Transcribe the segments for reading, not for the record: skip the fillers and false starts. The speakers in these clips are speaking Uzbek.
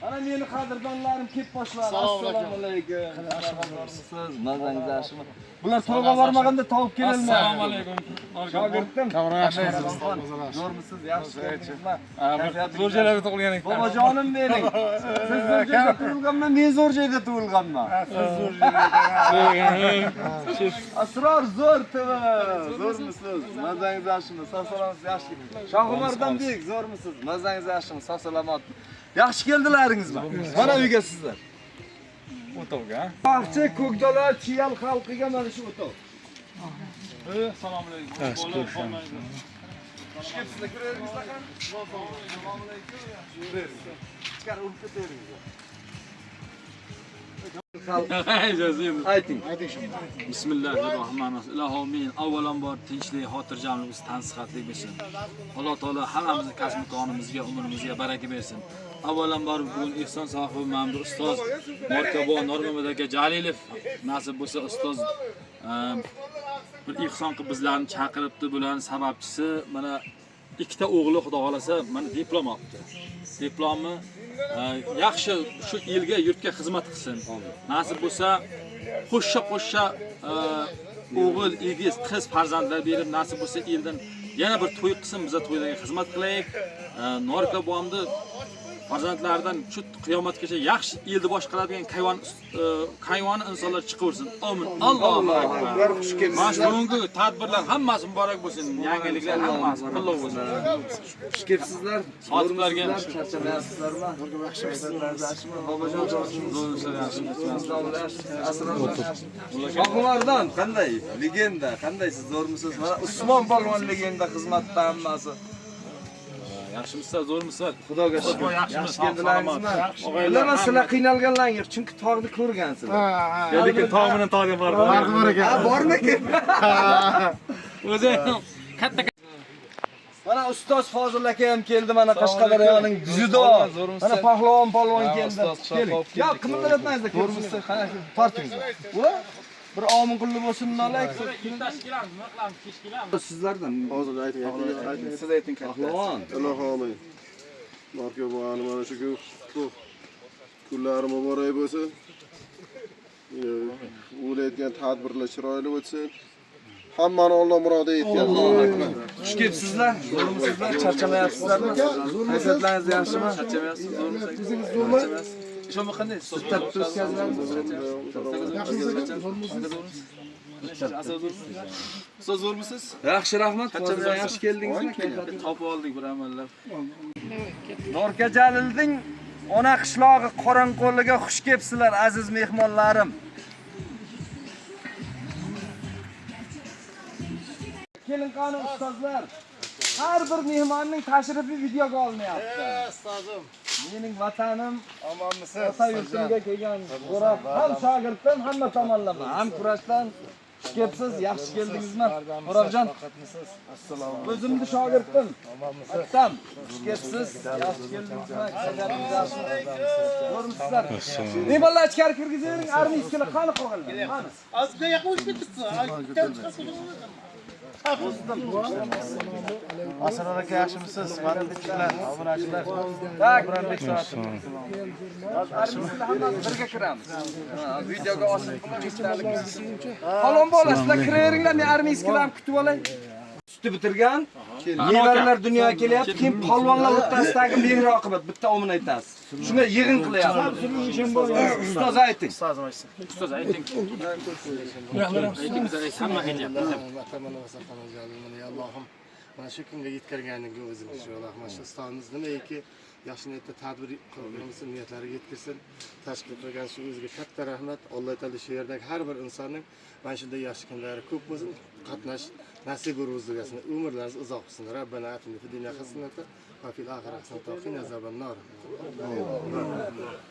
Ana meni qadrdonlarim kelib boshladi. Assalomu alaykum. Yaxshimisiz? Mazangiz yaxshimi? Bular to'yga bormaganda topib kelolmaydi. Assalomu alaykum. Shogirdim. Zo'rmisiz? Yaxshi keldingizmi? Zo'r joylarda tug'ilgan ekan. Bobojonim mening. Siz zo'r joyda tug'ilganman, men zo'r joyda tug'ilganman. Siz zo'r joyda. Asror zo'r TV. Zo'rmisiz? Mazangiz yaxshimi? Sog' salomat, yaxshi. Shohimardonbek, zo'rmisiz? Mazangiz yaxshimi? Sog' salomat. Yaxshi keldilaringizmi? Mana uyga sizlar. O'tovga. Baxchi Ko'kdala Chiyal xalqiga mana shu o'tov. Assalomu alaykum. Xush kelibsizlar, kiraveringizlar qani. Assalomu alaykum. Yuraveringizlar. Ichkari urib ketaveringizlar. Ayting. Bismillahirrohmanirrohim. Ilohim, avvalambor tinchlik, xotirjamlik, tan sihatlik bersin. Alloh taolo hammamizni kasb-korimizga, umrimizga baraka bersin. Avvalambor bugun ehson sohibi mana bu ustoz Morkabo Normamat aka Jalilov nasib bo'lsa ustoz bir ehson qilib bizlarni chaqiribdi. Bularning sababchisi mana ikkita o'g'li xudo xolasa mana diplom olibdi. Diplomi yaxshi shu elga, yurtga xizmat qilsin. Nasib bo'lsa qo'shsha-qo'shsha o'g'il, egiz, qiz farzandlar berib, nasib bo'lsa eldan yana bir to'y qilsin, biza to'ylarga xizmat qilaylik. Norka bobomni farzandlaridan shu qiyomatgacha yaxshi elni boshqaradigan kayvoni insonlar chiqaversin. Amin. Allohu akbar. Xush Mana kelibsizlar. shu bugungi tadbirlar hammasi muborak bo'lsin, yangiliklar hammasi qutlug' bo'lsin. Xush kelibsizlar. Sotiblarga Charchamayapsizlarmi? Yaxshimi? Bobojon Shohimardon qanday? Legenda, qandaysiz? Zo'rmisiz? Mana Usmon polvon legenda xizmatda hammasi. Yaxshimisizlar, zo'rmisizlar? Xudoga shukr. Yaxshimiz, Yaxshi keldilaringizmi? Og'aylar, Bilaman sizlar qiynalganlaring yo'q, chunki tog'ni ko'rgansizlar. Lekin tog' bilan tog'ga farqi bor. Farqi bor ekan. Ha, bormikin? O'zi katta Mana ustoz Fozil aka ham keldi, mana Qashqadaryoning judo. Mana Pahlavon polvon keldi. Keling. Ya qimirlatmangizlar, ko'rmisiz? Tortingizlar. Va bir omin qilib bo'lsin nolak. Ertasi kelamiz, nima qilamiz? Kech kelamiz. Sizlardan Hozir ayting, ayting. siz ayting Pahlavon. Ilohi omin. Norka bog'ani mana shu kun qutlug' kunlari muborak bo'lsin. O'layotgan tadbirlar chiroyli o'tsin. Hammani Alloh murodiga yetkazsin. Allohu akbar. Xush kelibsizlar. Zo'rmisizlar? Charchamayapsizlarmi? Kayfiyatlaringiz yaxshimi? Charchamayapsiz, zo'rmisiz? O'zingiz zo'rmi? Ishonma qanday? Bitta o'tkazilamiz. Ustoz zo'rmisiz? Yaxshi, rahmat. Foziljon, yaxshi keldingizmi? Topib oldik bir amallar. Norka Jalilning ona qishlog'i Qoranqo'liga xush kelibsizlar, aziz mehmonlarim. Kelin qani ustozlar. Har bir mehmonning tashrifi videoga olinyapti. Ustozim, Mening vatanim omonmisiz? ota yurtimga kelgan Xo'roq ham shogirddan hamma tomonlama, ham kurashdan xush kelibsiz, yaxshi keldingizmi? Xo'roqjon, Assalomu o'zimni shogirdim. Omonmisiz? Aktam, xush kelibsiz, yaxshi keldingizmi? Kayfiyatingiz yaxshimi? Zo'rmisizlar? Mehmonlar ichkari kirgizavering, armiyskilar qani qolganlar? Qani? Azizga yaqin o'tib ketibsiz. Asror aka yaxshimisiz? Hurmatli obunachilar. Tak. Umranbek soati. Armiyskilar hammasi birga kiramiz. Ha, videoga osib qilib esdalik. Falon bola, sizlar kiraveringlar, men armiyskilarni kutib olay. Sutni bitirgan, nevaralar dunyoga kelyapti, keyin polvonlar o'rtasidagi mehr oqibat bitta omin aytasiz. Shunga yig'in qilyapti. Ustoz ayting. Ustozim aytsin. Ustoz ayting. Ayting, biz aytsak, hamma aytyapti. Allohim mana shu kunga yetkazganiga o'zing shu Alloh mana shu ustozimiz nimaiki Yaxshi niyatda tadbir qilganimiz niyatlariga yetkazsin. Tashkil qilgan shu o'ziga katta rahmat. Alloh taolo shu yerdagi har bir insonning mana shunday yaxshi kunlari ko'p bo'lsin, qatnash nasib ro'zigasini, umrlaringiz uzoq bo'lsin. Rabbana atina fid dunya hasanatan va fil oxirati hasanatan va qina azaban-nar.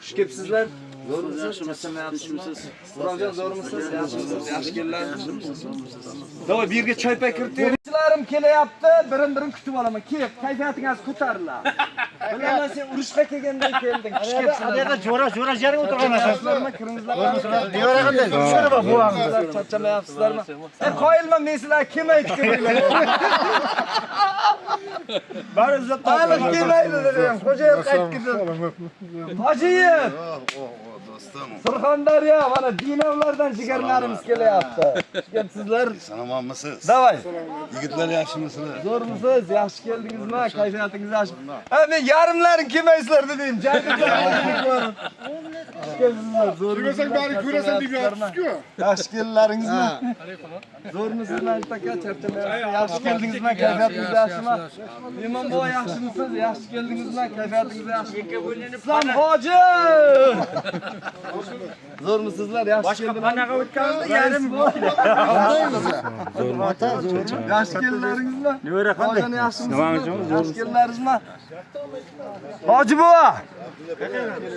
Xush kelibsizlar. Zo'rmisiz? Charchamayapsizmi? Birovjon zo'rmisiz? Yaxshimisiz? Yaxshi keldilar. Davay bu yerga choy pay kiritib. Chilarim kelyapti, birin-birin kutib olaman. Kel, kayfiyatingiz ko'tariladi. Bilaman sen urushga kelganday kelding. Xush kelibsizlar. Yerda jo'ra jo'ra jerga o'tirgan Charchamayapsizlarmi? Kiringizlar. Nevara qanday? Tushirib Bo'lamizlar, charchamayapsizlarmi? Qoyilman, men sizlarga kelmaydi deb. Bari izzat Aniq kelmaydi dedim. Xo'jayev qaytib ketdi. Hojiyev. Do'stim, Surxondaryo mana dinovlardan jigarlarimiz kelyapti. Xush kelibsizlar. salomatmisiz? Davay. Yigitlar yaxshimisizlar? Zo'rmisiz? Yaxshi keldingizmi? Kayfiyatingiz yaxshi? Ha, men yarimlaring kelmaysizlar dedim. Ko'rib. Xush kelibsizlar. Zo'rmisiz? Kelmasang bari ko'rasan deb yotibsiz-ku. Yaxshi keldilaringizmi? Zo'rmisizlar aka, charchamayapsiz? Yaxshi keldingizmi? Kayfiyatingiz yaxshimi? Imom buva yaxshimisiz? Yaxshi keldingizmi? Kayfiyatingiz yaxshimi? Islom hoji! Zo'rmisizlar? Yaxshi keldingizmi? Panaga o'tganimizda yarim Yaxshi keldilaringizmi? Hojani yaxshimisizlar? Yaxshi keldilaringizmi? Hoji buva!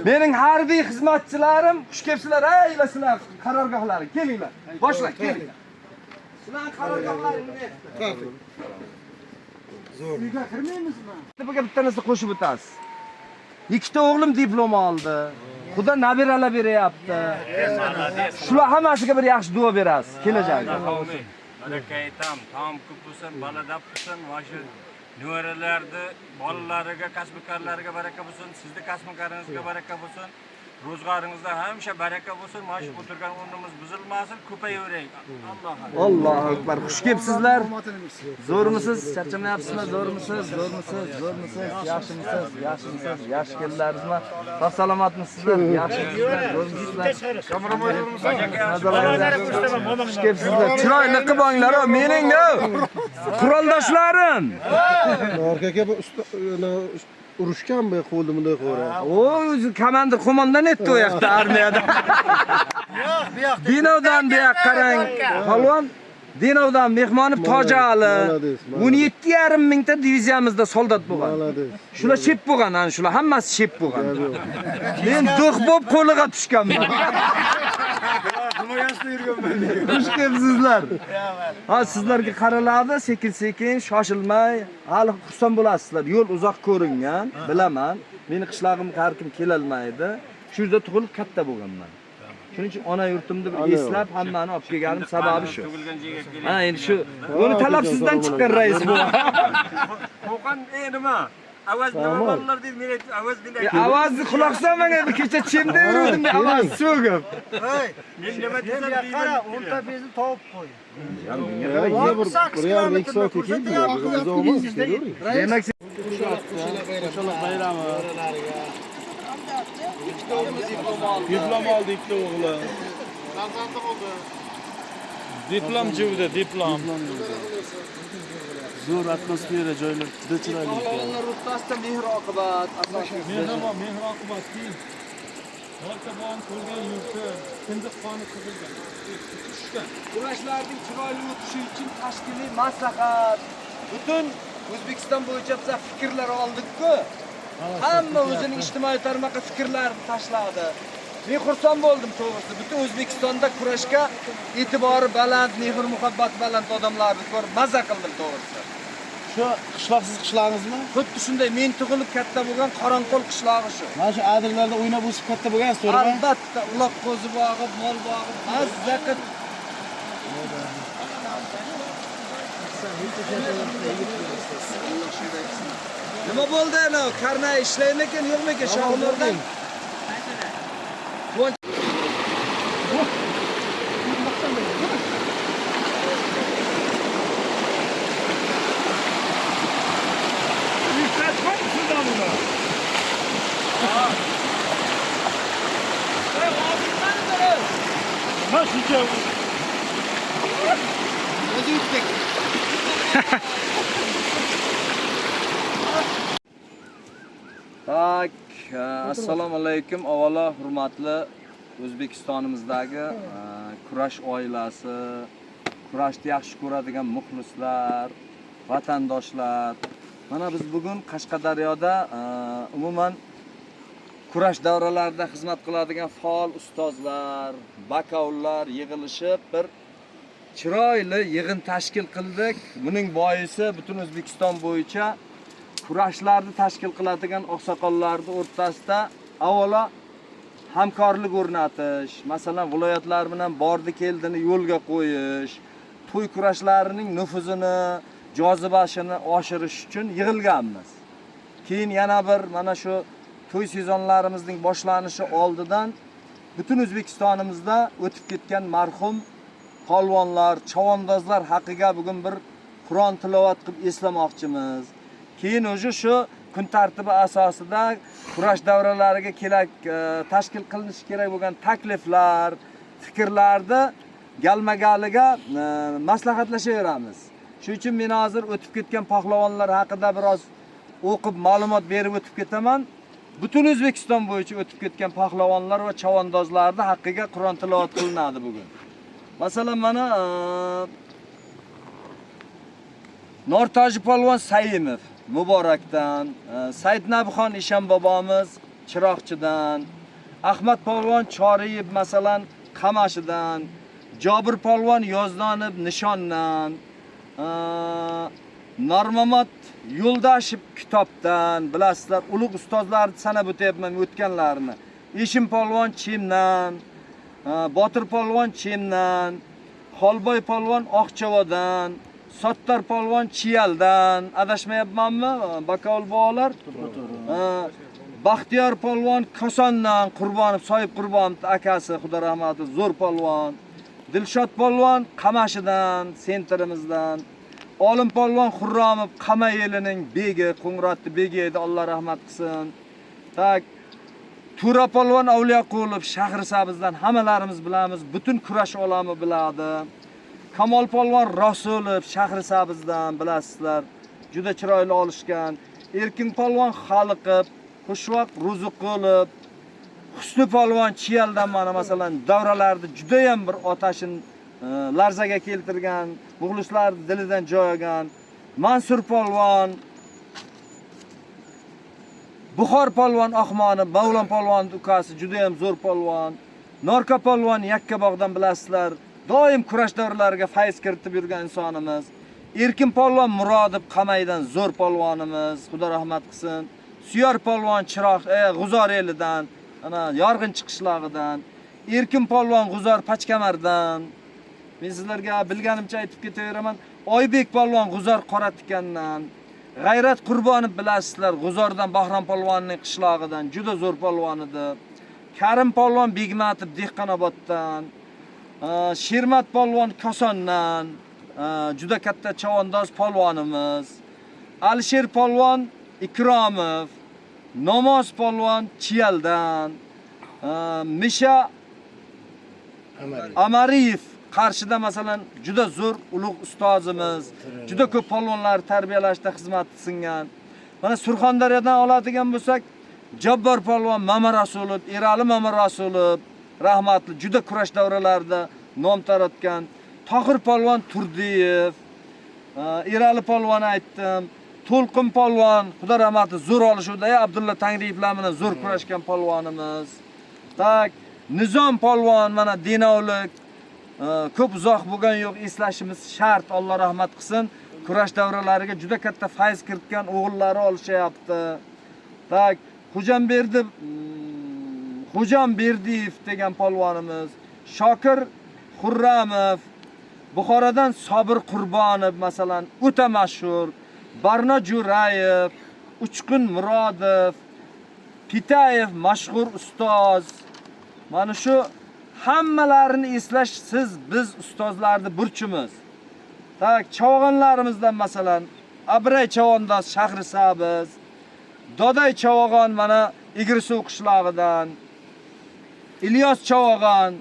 Mening harbiy xizmatchilarim, xush kelibsizlar, ey sizlar qarorgohlari, kelinglar. Boshla, kelinglar. Sizlar qarorgohlaringni aytdi. Zo'r. Uyga kirmaymizmi? Tepaga bitta narsa qo'shib o'tasiz. Ikkita o'g'lim diplom oldi. Xudo nabiralar beryapti. Shular hammasiga bir yaxshi duo berasiz kelajakda. Baraka aytam, taom ko'p bo'lsin, baladab bo'lsin, va shu nevaralarni, bolalariga, kasb-korlariga baraka bo'lsin, sizni kasb-koringizga baraka bo'lsin. Ro'zg'oringizda hamisha baraka bo'lsin, mana shu o'tirgan o'rnimiz buzilmasin, ko'payaveraylik. Alloh Allohu akbar. Xush kelibsizlar. Zo'rmisiz? Charchamayapsizmi? Zo'rmisiz? Zo'rmisiz? Zo'rmisiz? Yaxshimisiz? Yaxshimisiz? Yaxshi keldilaringizmi? Sog' salomatmisizlar? Yaxshimisizlar? Zo'rmisizlar? Xush kelibsizlar. Chiroyli qilib olinglar, mening quroldoshlarim. Norka aka bu urushgan bu qo'lni bunday qo'yadi. O o'zi komandir qo'mondan etdi u yoqda armiyada. Yo'q, bu yoqda. Dinovdan bu yoq qarang. Polvon Dinovdan Mehmonov Tojali. Молодец, молодец. 17,5 mingta diviziyamizda soldat bo'lgan. Молодец. Shular shep bo'lgan, ana shular hammasi shep bo'lgan. Men do'q bo'lib qo'liga tushganman. Xush kelibsizlar. Ha, sizlarga qaraladi, sekin-sekin, shoshilmay, hali xursand bo'lasizlar. Yo'l uzoq ko'ringan, bilaman. Meni qishlog'imga har kim kelolmaydi. Shu yerda tug'ilib katta bo'lganman. Shuning uchun ona yurtimni bir eslab hammani olib kelganim sababi shu. Tug'ilgan joyga keling. Ha, endi shu uni talab sizdan chiqqan rais bu. Qo'qon nima? Avaz nima bolalar deydi, men aytdim, avaz men aytdim. Avazni quloq solmang, bir kecha chimda yurdim, avaz so'gib. Men nima desam Qara, deyman. 10 ta bezni tovuq qo'y. Bir yarim ikki soat keldi. Uzoq emas, kelavering. Demak, Diplom oldi ikkita o'g'li. Diplom juvdi, diplom. Zo'r atmosfera joylar juda chiroyli ekan. Polvonlar o'rtasida mehr oqibat asosiysi. Mehribon, mehr oqibat keyin. Markabon ko'rgan yurti, kindiq qoni qizilgan. Tushgan. Kurashlarning chiroyli o'tishi uchun tashkiliy maslahat, butun O'zbekiston bo'yicha biz fikrlar oldik-ku. Hamma o'zining ijtimoiy tarmoqqa fikrlarini tashladi. Men xursand bo'ldim to'g'risi. Butun O'zbekistonda kurashga e'tibori baland, mehr-muhabbat baland odamlarni ko'rib maza qildim to'g'risi. Shu qishloq siz qishlog'ingizmi? Xuddi shunday men tug'ilib katta bo'lgan Qoronqo'l qishlog'i shu. Mana shu adirlarda o'ynab o'sib katta bo'lgansiz, to'g'rimi? Albatta, uloq qo'zi bog'ib, mol bog'ib, mazza qilib. Nima bo'ldi ana? Karnay ishlaydimikin, yo'qmikin Shohimardon? Так, assalomu alaykum. Avvalo hurmatli O'zbekistonimizdagi kurash oilasi, kurashni yaxshi ko'radigan muxlislar, vatandoshlar. Mana biz bugun Qashqadaryoda umuman kurash davralarida xizmat qiladigan faol ustozlar, bakovullar yig'ilishib bir chiroyli yig'in tashkil qildik. Buning boisi butun O'zbekiston bo'yicha kurashlarni tashkil qiladigan oqsoqollarning o'rtasida avvalo hamkorlik o'rnatish, masalan, viloyatlar bilan bordi keldini yo'lga qo'yish, to'y kurashlarining nufuzini, jozibasini oshirish uchun yig'ilganmiz. Keyin yana bir mana shu to'y sezonlarimizning boshlanishi oldidan butun O'zbekistonimizda o'tib ketgan marhum polvonlar, chavandozlar haqiga bugun bir Qur'on tilovat qilib eslamoqchimiz. Keyin o'zi shu kun tartibi asosida kurash davralariga kerak tashkil qilinishi kerak bo'lgan takliflar, fikrlarni galma-galiga maslahatlashaveramiz. Shuning uchun men hozir o'tib ketgan pahlavonlar haqida biroz o'qib ma'lumot berib o'tib ketaman. Butun O'zbekiston bo'yicha o'tib ketgan pahlavonlar va chavandozlarning haqqiga Qur'on tilovat qilinadi bugun. Masalan, mana Nortoji polvon Saimov Muborakdan, Said Nabixon Eshon bobomiz Chiroqchidan, Ahmad polvon Choriyev masalan Qamashidan, Jobir polvon Yozdonov Nishondan, Normamat Yo'ldashev Kitobdan, bilasizlar, ulug' ustozlarni sanab o'tyapman o'tganlarini. Eshim polvon Chimdan, Botir polvon Chimdan, Xolboy polvon Oqchavodan, Sottar polvon Chiyaldan, adashmayapmanmi? Bakovul bobolar. Baxtiyor polvon Kosondan, Qurbonov, Soyib Qurbonov akasi, Xudo rahmati, zo'r polvon. Dilshod polvon Qamashidan, sentrimizdan. Olim polvon Xurromov Qama elining begi, Qo'ng'irotni begi edi, Alloh rahmat qilsin. Tak, Tura polvon Avliyoqulov Shahrisabzdan hammalarimiz bilamiz, butun kurash olami biladi. Kamol polvon Rasulov Shahrisabzdan bilasizlar, juda chiroyli olishgan. Erkin polvon Xoliqov, Xushvaq Ruziqulov, Husni polvon Chiyaldan mana masalan davralarda juda ham bir otashin larzaga keltirgan, muxlislar dilidan joy olgan. Mansur polvon, Buxor polvon Oqmonov, Mavlon polvonning ukasi, juda ham zo'r polvon. Norka polvon Yakkabog'dan bilasizlar, doim kurash davralariga fayz kiritib yurgan insonimiz. Erkin polvon Murodov Qamaydan zo'r polvonimiz, Xudo rahmat qilsin. Suyar polvon Chiroq, G'uzor elidan, ana Yorg'inchi qishlog'idan. Erkin polvon G'uzor Pachkamardan. Men sizlarga bilganimcha aytib ketaveraman. Oybek polvon G'uzor Qoratikandan. G'ayrat Qurbonov bilasizlar, G'uzordan Bahrom polvonning qishlog'idan, juda zo'r polvon edi. Karim polvon Begmatov Dehqonoboddan. Shermat polvon Kosondan, juda katta chavandoz polvonimiz. Alisher polvon Ikromov, Namoz polvon Chiyaldan, Misha Amariyev Qarshida masalan juda zo'r ulug' ustozimiz, juda ko'p polvonlarni tarbiyalashda xizmat singan. Mana Surxondaryodan oladigan bo'lsak, Jabbor polvon Mamarasulov, Erali Mamarasulov rahmatli juda kurash davralarida nom taratgan. Tohir polvon Turdiyev, Erali polvon aytdim, To'lqin polvon, Xudo rahmati zo'r olishuvda Abdulla Tangriyevlar bilan zo'r kurashgan polvonimiz. Tak, Nizom polvon mana Denovlik, ko'p uzoq bo'lgan yo'q, eslashimiz shart, Alloh rahmat qilsin. Kurash davralariga juda katta fayz kiritgan o'g'illari olishyapti. Tak, Xo'jamberdiyev degan polvonimiz, Shokir Xurramov, Buxorodan Sobir Qurbonov masalan o'ta mashhur, Barno Jo'rayev, Uchqun Murodov, Pitayev mashhur ustoz. Mana shu hammalarini eslash siz biz ustozlarning burchimiz. Tak, chavg'onlarimizdan masalan Abray chavandoz Shahrisabz, Doday chavg'on mana Egrisuv qishlog'idan, Ilyos chavg'on,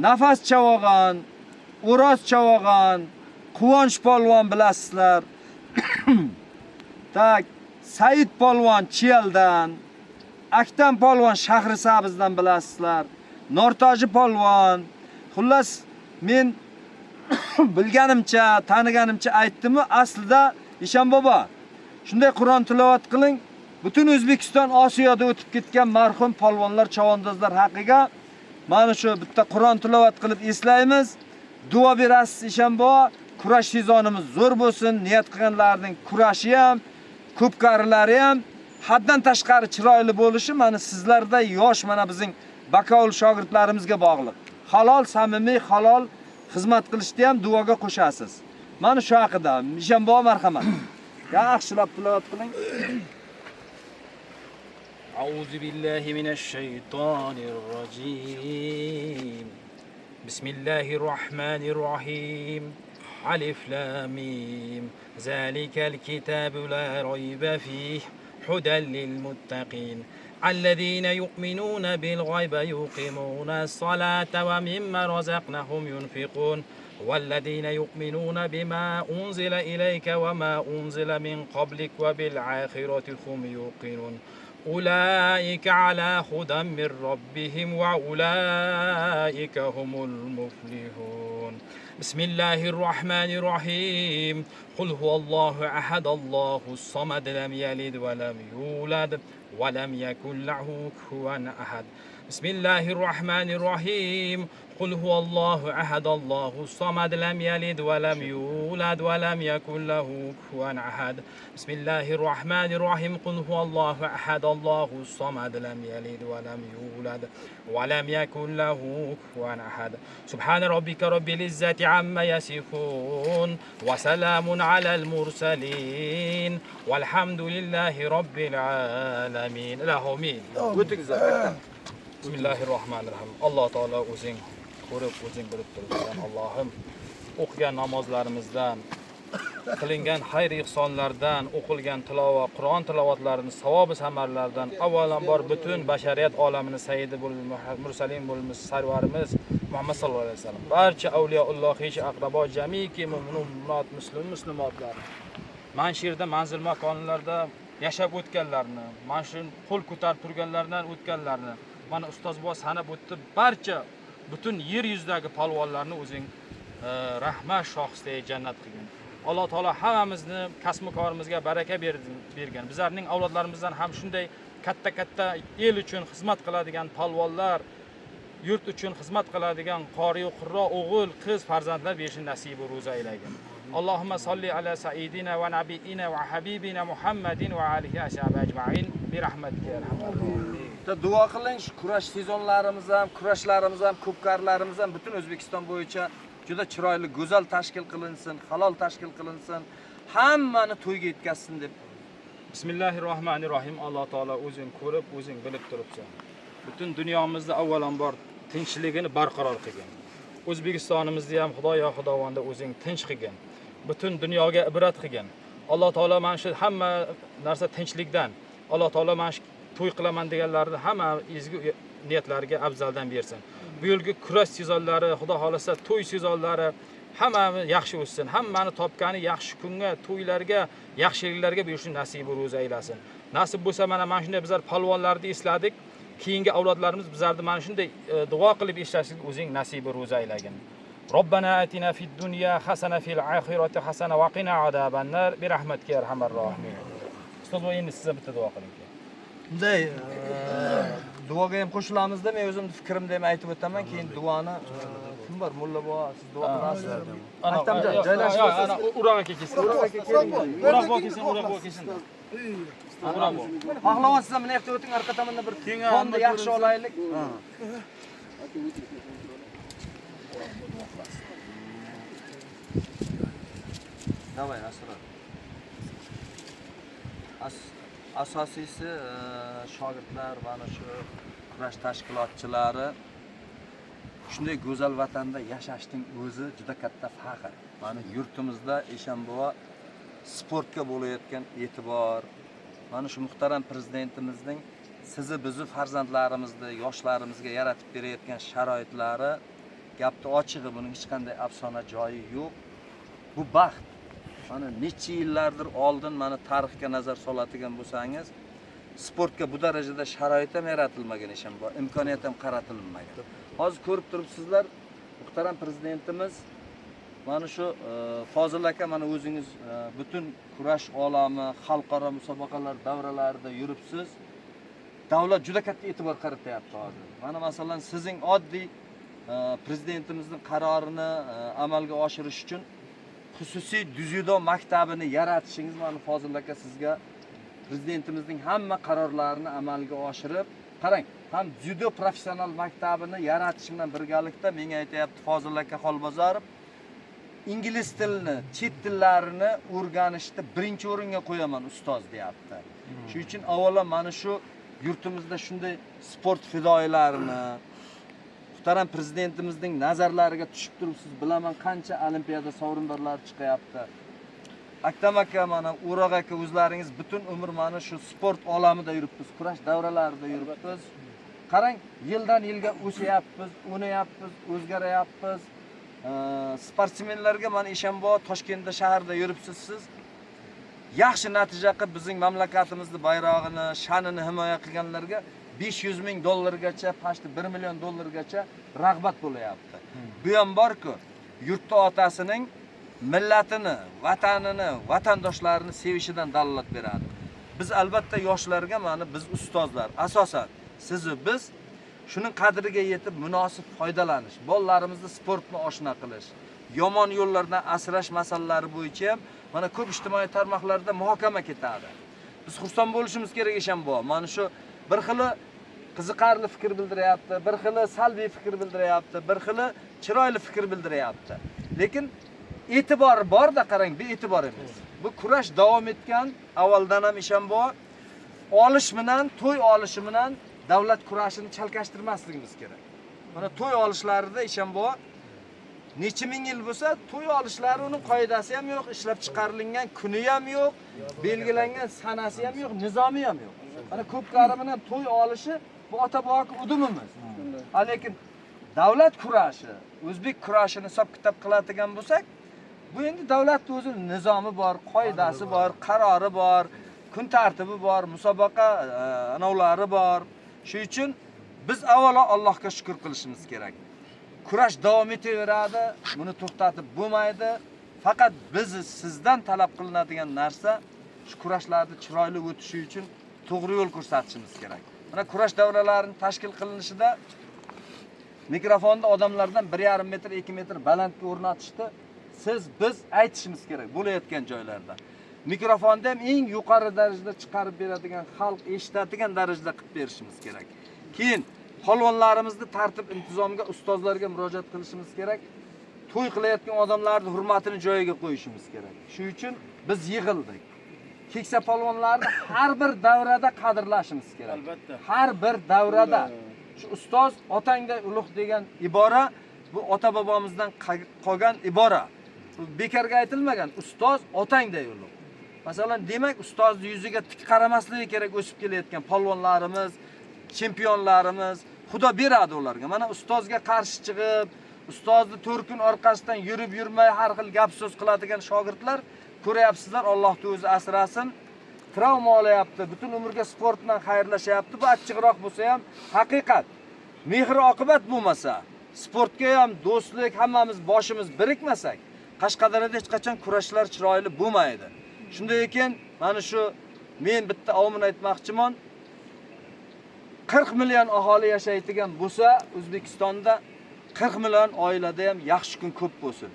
Nafas chavg'on, O'roz chavg'on, Quvonch polvon bilasizlar. Tak, Said polvon Chiyaldan, Aktam polvon Shahrisabzdan bilasizlar, Nortoji polvon. Xullas, men bilganimcha, taniganimcha aytdimmi, aslida Eshon bobo, shunday Qur'on tilovat qiling, butun O'zbekiston Osiyoda o'tib ketgan marhum polvonlar, chavandozlar haqiga mana shu bitta Qur'on tilovat qilib eslaymiz. Duo berasiz Eshon bobo, kurash sezonimiz zo'r bo'lsin, niyat qilganlarning kurashi ham, ko'pkarilari ham haddan tashqari chiroyli bo'lishi mana sizlarda yosh mana bizning bakovul shogirdlarimizga bog'liq. Halol, samimiy, halol xizmat qilishni ham duoga qo'shasiz. Mana shu haqida Eshon bobo marhamat. Yaxshilab tilovat qiling. أعوذ بالله من الشيطان الرجيم. بسم الله الرحمن الرحيم. ألف لام ميم. ذلك الكتاب لا ريب فيه هدى للمتقين الذين يؤمنون بالغيب يقيمون الصلاة ومما رزقناهم ينفقون والذين يؤمنون بما أنزل إليك وما أنزل من قبلك وبالآخرة هم يوقنون أولئك على هدى من ربهم وأولئك هم المفلحون. بسم الله الرحمن الرحيم. قل هو الله أحد الله الصمد لم يلد ولم يولد ولم يكن له كفوا أحد. بسم الله الرحمن الرحيم. قل هو الله أحد الله الصمد لم يلد ولم يولد ولم يكن له كفوا أحد. بسم الله الرحمن الرحيم. قل هو الله أحد الله الصمد لم يلد ولم يولد ولم يكن له كفوا أحد. سبحان ربك رب العزة عما يصفون وسلام على المرسلين والحمد لله رب العالمين. اللهم Bismillahirrohmanirrohim. Alloh taolo o'zing ko'rib, o'zing bilib turibsan. Allohim, o'qigan namozlarimizdan, qilingan xayr ihsonlardan, o'qilgan tilovat, Qur'on tilovatlarining savobi samarlaridan avvalambor butun bashariyat olamini sayyidi mursalin bo'lmish sarvarimiz Muhammad sallallohu alayhi vasallam, barcha avliyoulloh, xesh aqrabo, jamiki mu'minun, mu'minat, muslim, muslimatlar, mana shu yerda manzil makonlarda yashab o'tganlarni, mana shu qo'l ko'tarib turganlardan o'tganlarni, mana ustoz buva sanab o'tdi, barcha butun yer yuzidagi polvonlarni o'zing rahmat shohistagi jannat qilgin. Alloh taolo hammamizni kasb korimizga baraka bergan. Bizlarning avlodlarimizdan ham shunday katta-katta el uchun xizmat qiladigan polvonlar, yurt uchun xizmat qiladigan qori-yu qurro o'g'il, qiz farzandlar berishni nasibi ro'za aylagin. Allohumma solli ala sayyidina va nabiyina va habibina Muhammadin va alihi ashabi ajmain bi rahmatika ya arhamar rohimin. Duo qiling, shu kurash sezonlarimiz ham, kurashlarimiz ham, ko'pkarlarimiz ham butun O'zbekiston bo'yicha juda chiroyli, go'zal tashkil qilinsin, halol tashkil qilinsin, hammani to'yga yetkazsin deb. Bismillahirrohmanirrohim. Alloh taolo o'zing ko'rib, o'zing bilib turibsan. Butun dunyomizda avvalambor tinchligini barqaror qilgin. O'zbekistonimizni ham Xudoyo Xudovonda o'zing tinch qilgin. Butun dunyoga ibrat qilgin. Alloh taolo mana shu hamma narsa tinchlikdan, Alloh taolo mana shu to'y qilaman deganlarni hamma ezgu niyatlariga afzaldan bersin. Bu yilgi kurash sezonlari, Xudo xolasa to'y sezonlari hammamiz yaxshi o'tsin. Hammani topgani yaxshi kunga, to'ylarga, yaxshiliklarga buyurishni nasibi ro'za aylasin. Nasib bo'lsa mana shunday bizlar polvonlarni esladik. Keyingi avlodlarimiz bizlarni mana shunday duo qilib eslashlik o'zing nasibi ro'za aylagin. Robbana atina fid dunya hasana fil oxirati hasana va qina azabannar bi rahmatika ya arhamar rohimin. Ustoz, endi siz bitta duo qiling. Bunday duoga ham qo'shilamizda, men o'zimni fikrimni ham aytib o'taman, keyin duoni kim bor? Mulla buva, siz duo qilasiz. Aktamjon, joylashib olasiz. O'roq aka kelsin. O'roq buva kelsin, o'roq buva kelsin. O'roq buva. Pahlavon, siz ham mana yoqda o'ting, orqa tomonda bir fonni yaxshi olaylik. Davay, Asror. Asosiysi shogirdlar, mana shu kurash tashkilotchilari shunday go'zal vatanda yashashning o'zi juda katta faxr. Mana yurtimizda Eshon buva sportga bo'layotgan e'tibor, mana shu muhtaram prezidentimizning sizni bizni farzandlarimizni, yoshlarimizga yaratib berayotgan sharoitlari, gapni ochig'i, buning hech qanday afsona joyi yo'q. Bu baxt. Mana necha yillardir oldin mana tarixga nazar soladigan bo'lsangiz, sportga bu darajada sharoit ham yaratilmagan, bor, imkoniyat ham qaratilmagan. Hozir ko'rib turibsizlar, muhtaram prezidentimiz mana shu Fozil aka, mana o'zingiz butun kurash olami, xalqaro musobaqalar davralarida yuribsiz. Davlat juda katta e'tibor qaratyapti hozir. Mana masalan sizning oddiy prezidentimizning qarorini amalga oshirish uchun xususiy dzyudo maktabini yaratishingiz, mana Fozil aka sizga prezidentimizning hamma qarorlarini amalga oshirib, qarang, ham dzyudo professional maktabini yaratish bilan birgalikda menga aytayapti Fozil aka Xolbozorov, ingliz tilini, chet tillarini o'rganishda birinchi o'ringa qo'yaman ustoz deyapti. Shuning uchun avvalo mana shu yurtimizda shunday sport fidoyilarini muhtaram prezidentimizning nazarlariga tushib turibsiz, bilaman qancha olimpiada sovrindorlari chiqyapti. Aktam aka, mana O'roq aka, o'zlaringiz butun umr mana shu sport olamida yuribmiz, kurash davralarida yuribmiz. Qarang, yildan yilga o'sayapmiz, o'nayapmiz, o'zgarayapmiz. Sportsmenlarga mana Eshanbo, Toshkentda shaharda yuribsiz siz. Yaxshi natija qilib bizning mamlakatimizni bayrog'ini, sha'nini himoya qilganlarga 500 ming dollargacha, pashti 1 million dollargacha rag'bat bo'layapti. Bu ham bor-ku, yurtda otasining millatini, vatanini, vatandoshlarini sevishidan dalolat beradi. Biz albatta yoshlarga mana biz ustozlar, asosan siz va biz shuning qadriga yetib munosib foydalanish, bolalarimizni sportni oshna qilish, yomon yo'llardan asrash masalalari bo'yicha ham mana ko'p ijtimoiy tarmoqlarda muhokama ketadi. Biz xursand bo'lishimiz kerak Eshanbo. Mana shu bir xili qiziqarli fikr bildiryapti, bir xili salbiy fikr bildiryapti, bir xili chiroyli fikr bildiryapti. Lekin e'tibor bor-da, qarang, be'tibor emas. Bu kurash davom etgan, avvaldan ham Eshanbo olish bilan, to'y olishi bilan davlat kurashini chalkashtirmasligimiz kerak. Mana to'y olishlarida Eshanbo necha ming yil bo'lsa, to'y olishlari uning qoidasi ham yo'q, ishlab chiqarilgan kuni ham yo'q, belgilangan sanasi ham yo'q, nizomi ham yo'q. Mana ko'pkari bilan to'y olishi bu ota-boboki udumimiz. Lekin davlat kurashi, o'zbek kurashini hisob-kitob qiladigan bo'lsak, bu endi davlatning o'zining nizomi bor, qoidasi bor, qarori bor, kun tartibi bor, musobaqa anovlari bor. Shuning uchun biz avvalo Allohga shukr qilishimiz kerak. Kurash davom etaveradi, buni to'xtatib bo'lmaydi. Faqat biz sizdan talab qilinadigan narsa shu kurashlarni chiroyli o'tishi uchun to'g'ri yo'l ko'rsatishimiz kerak. Mana kurash davralarining tashkil qilinishida mikrofonni odamlardan 1,5 metr, 2 metr balandga o'rnatishdi. Siz biz aytishimiz kerak bo'layotgan joylarda. Mikrofonni ham eng yuqori darajada chiqarib beradigan, xalq eshitadigan darajada qilib berishimiz kerak. Keyin polvonlarimizni tartib intizomga, ustozlarga murojaat qilishimiz kerak. To'y qilayotgan odamlarning hurmatini joyiga qo'yishimiz kerak. Shuning uchun biz yig'ildik. Keksa polvonlarni har bir davrada qadrlashimiz kerak. Albatta. Har bir davrada shu ustoz otangday ulug' degan ibora bu ota bobomizdan qolgan ibora. Bu bekorga aytilmagan. Ustoz otangday ulug'. Masalan, demak, ustozni yuziga tik qaramasligi kerak o'sib kelayotgan polvonlarimiz, chempionlarimiz, Xudo beradi ularga. Mana ustozga qarshi chiqib, ustozni 4 kun orqasidan yurib yurmay har xil gap so'z qiladigan shogirdlar ko'ryapsizlar, Allohning o'zi asrasin. Travma olyapti, butun umrga sport bilan xayrlashyapti. Bu achchiqroq bo'lsa ham haqiqat. Mehr oqibat bo'lmasa, sportga ham do'stlik, hammamiz boshimiz birikmasak, Qashqadaryoda hech qachon kurashlar chiroyli bo'lmaydi. Shunday ekan, mana shu men bitta ovmin aytmoqchiman. 40 million aholi yashaydigan bo'lsa, O'zbekistonda 40 million oilada ham yaxshi kun ko'p bo'lsin.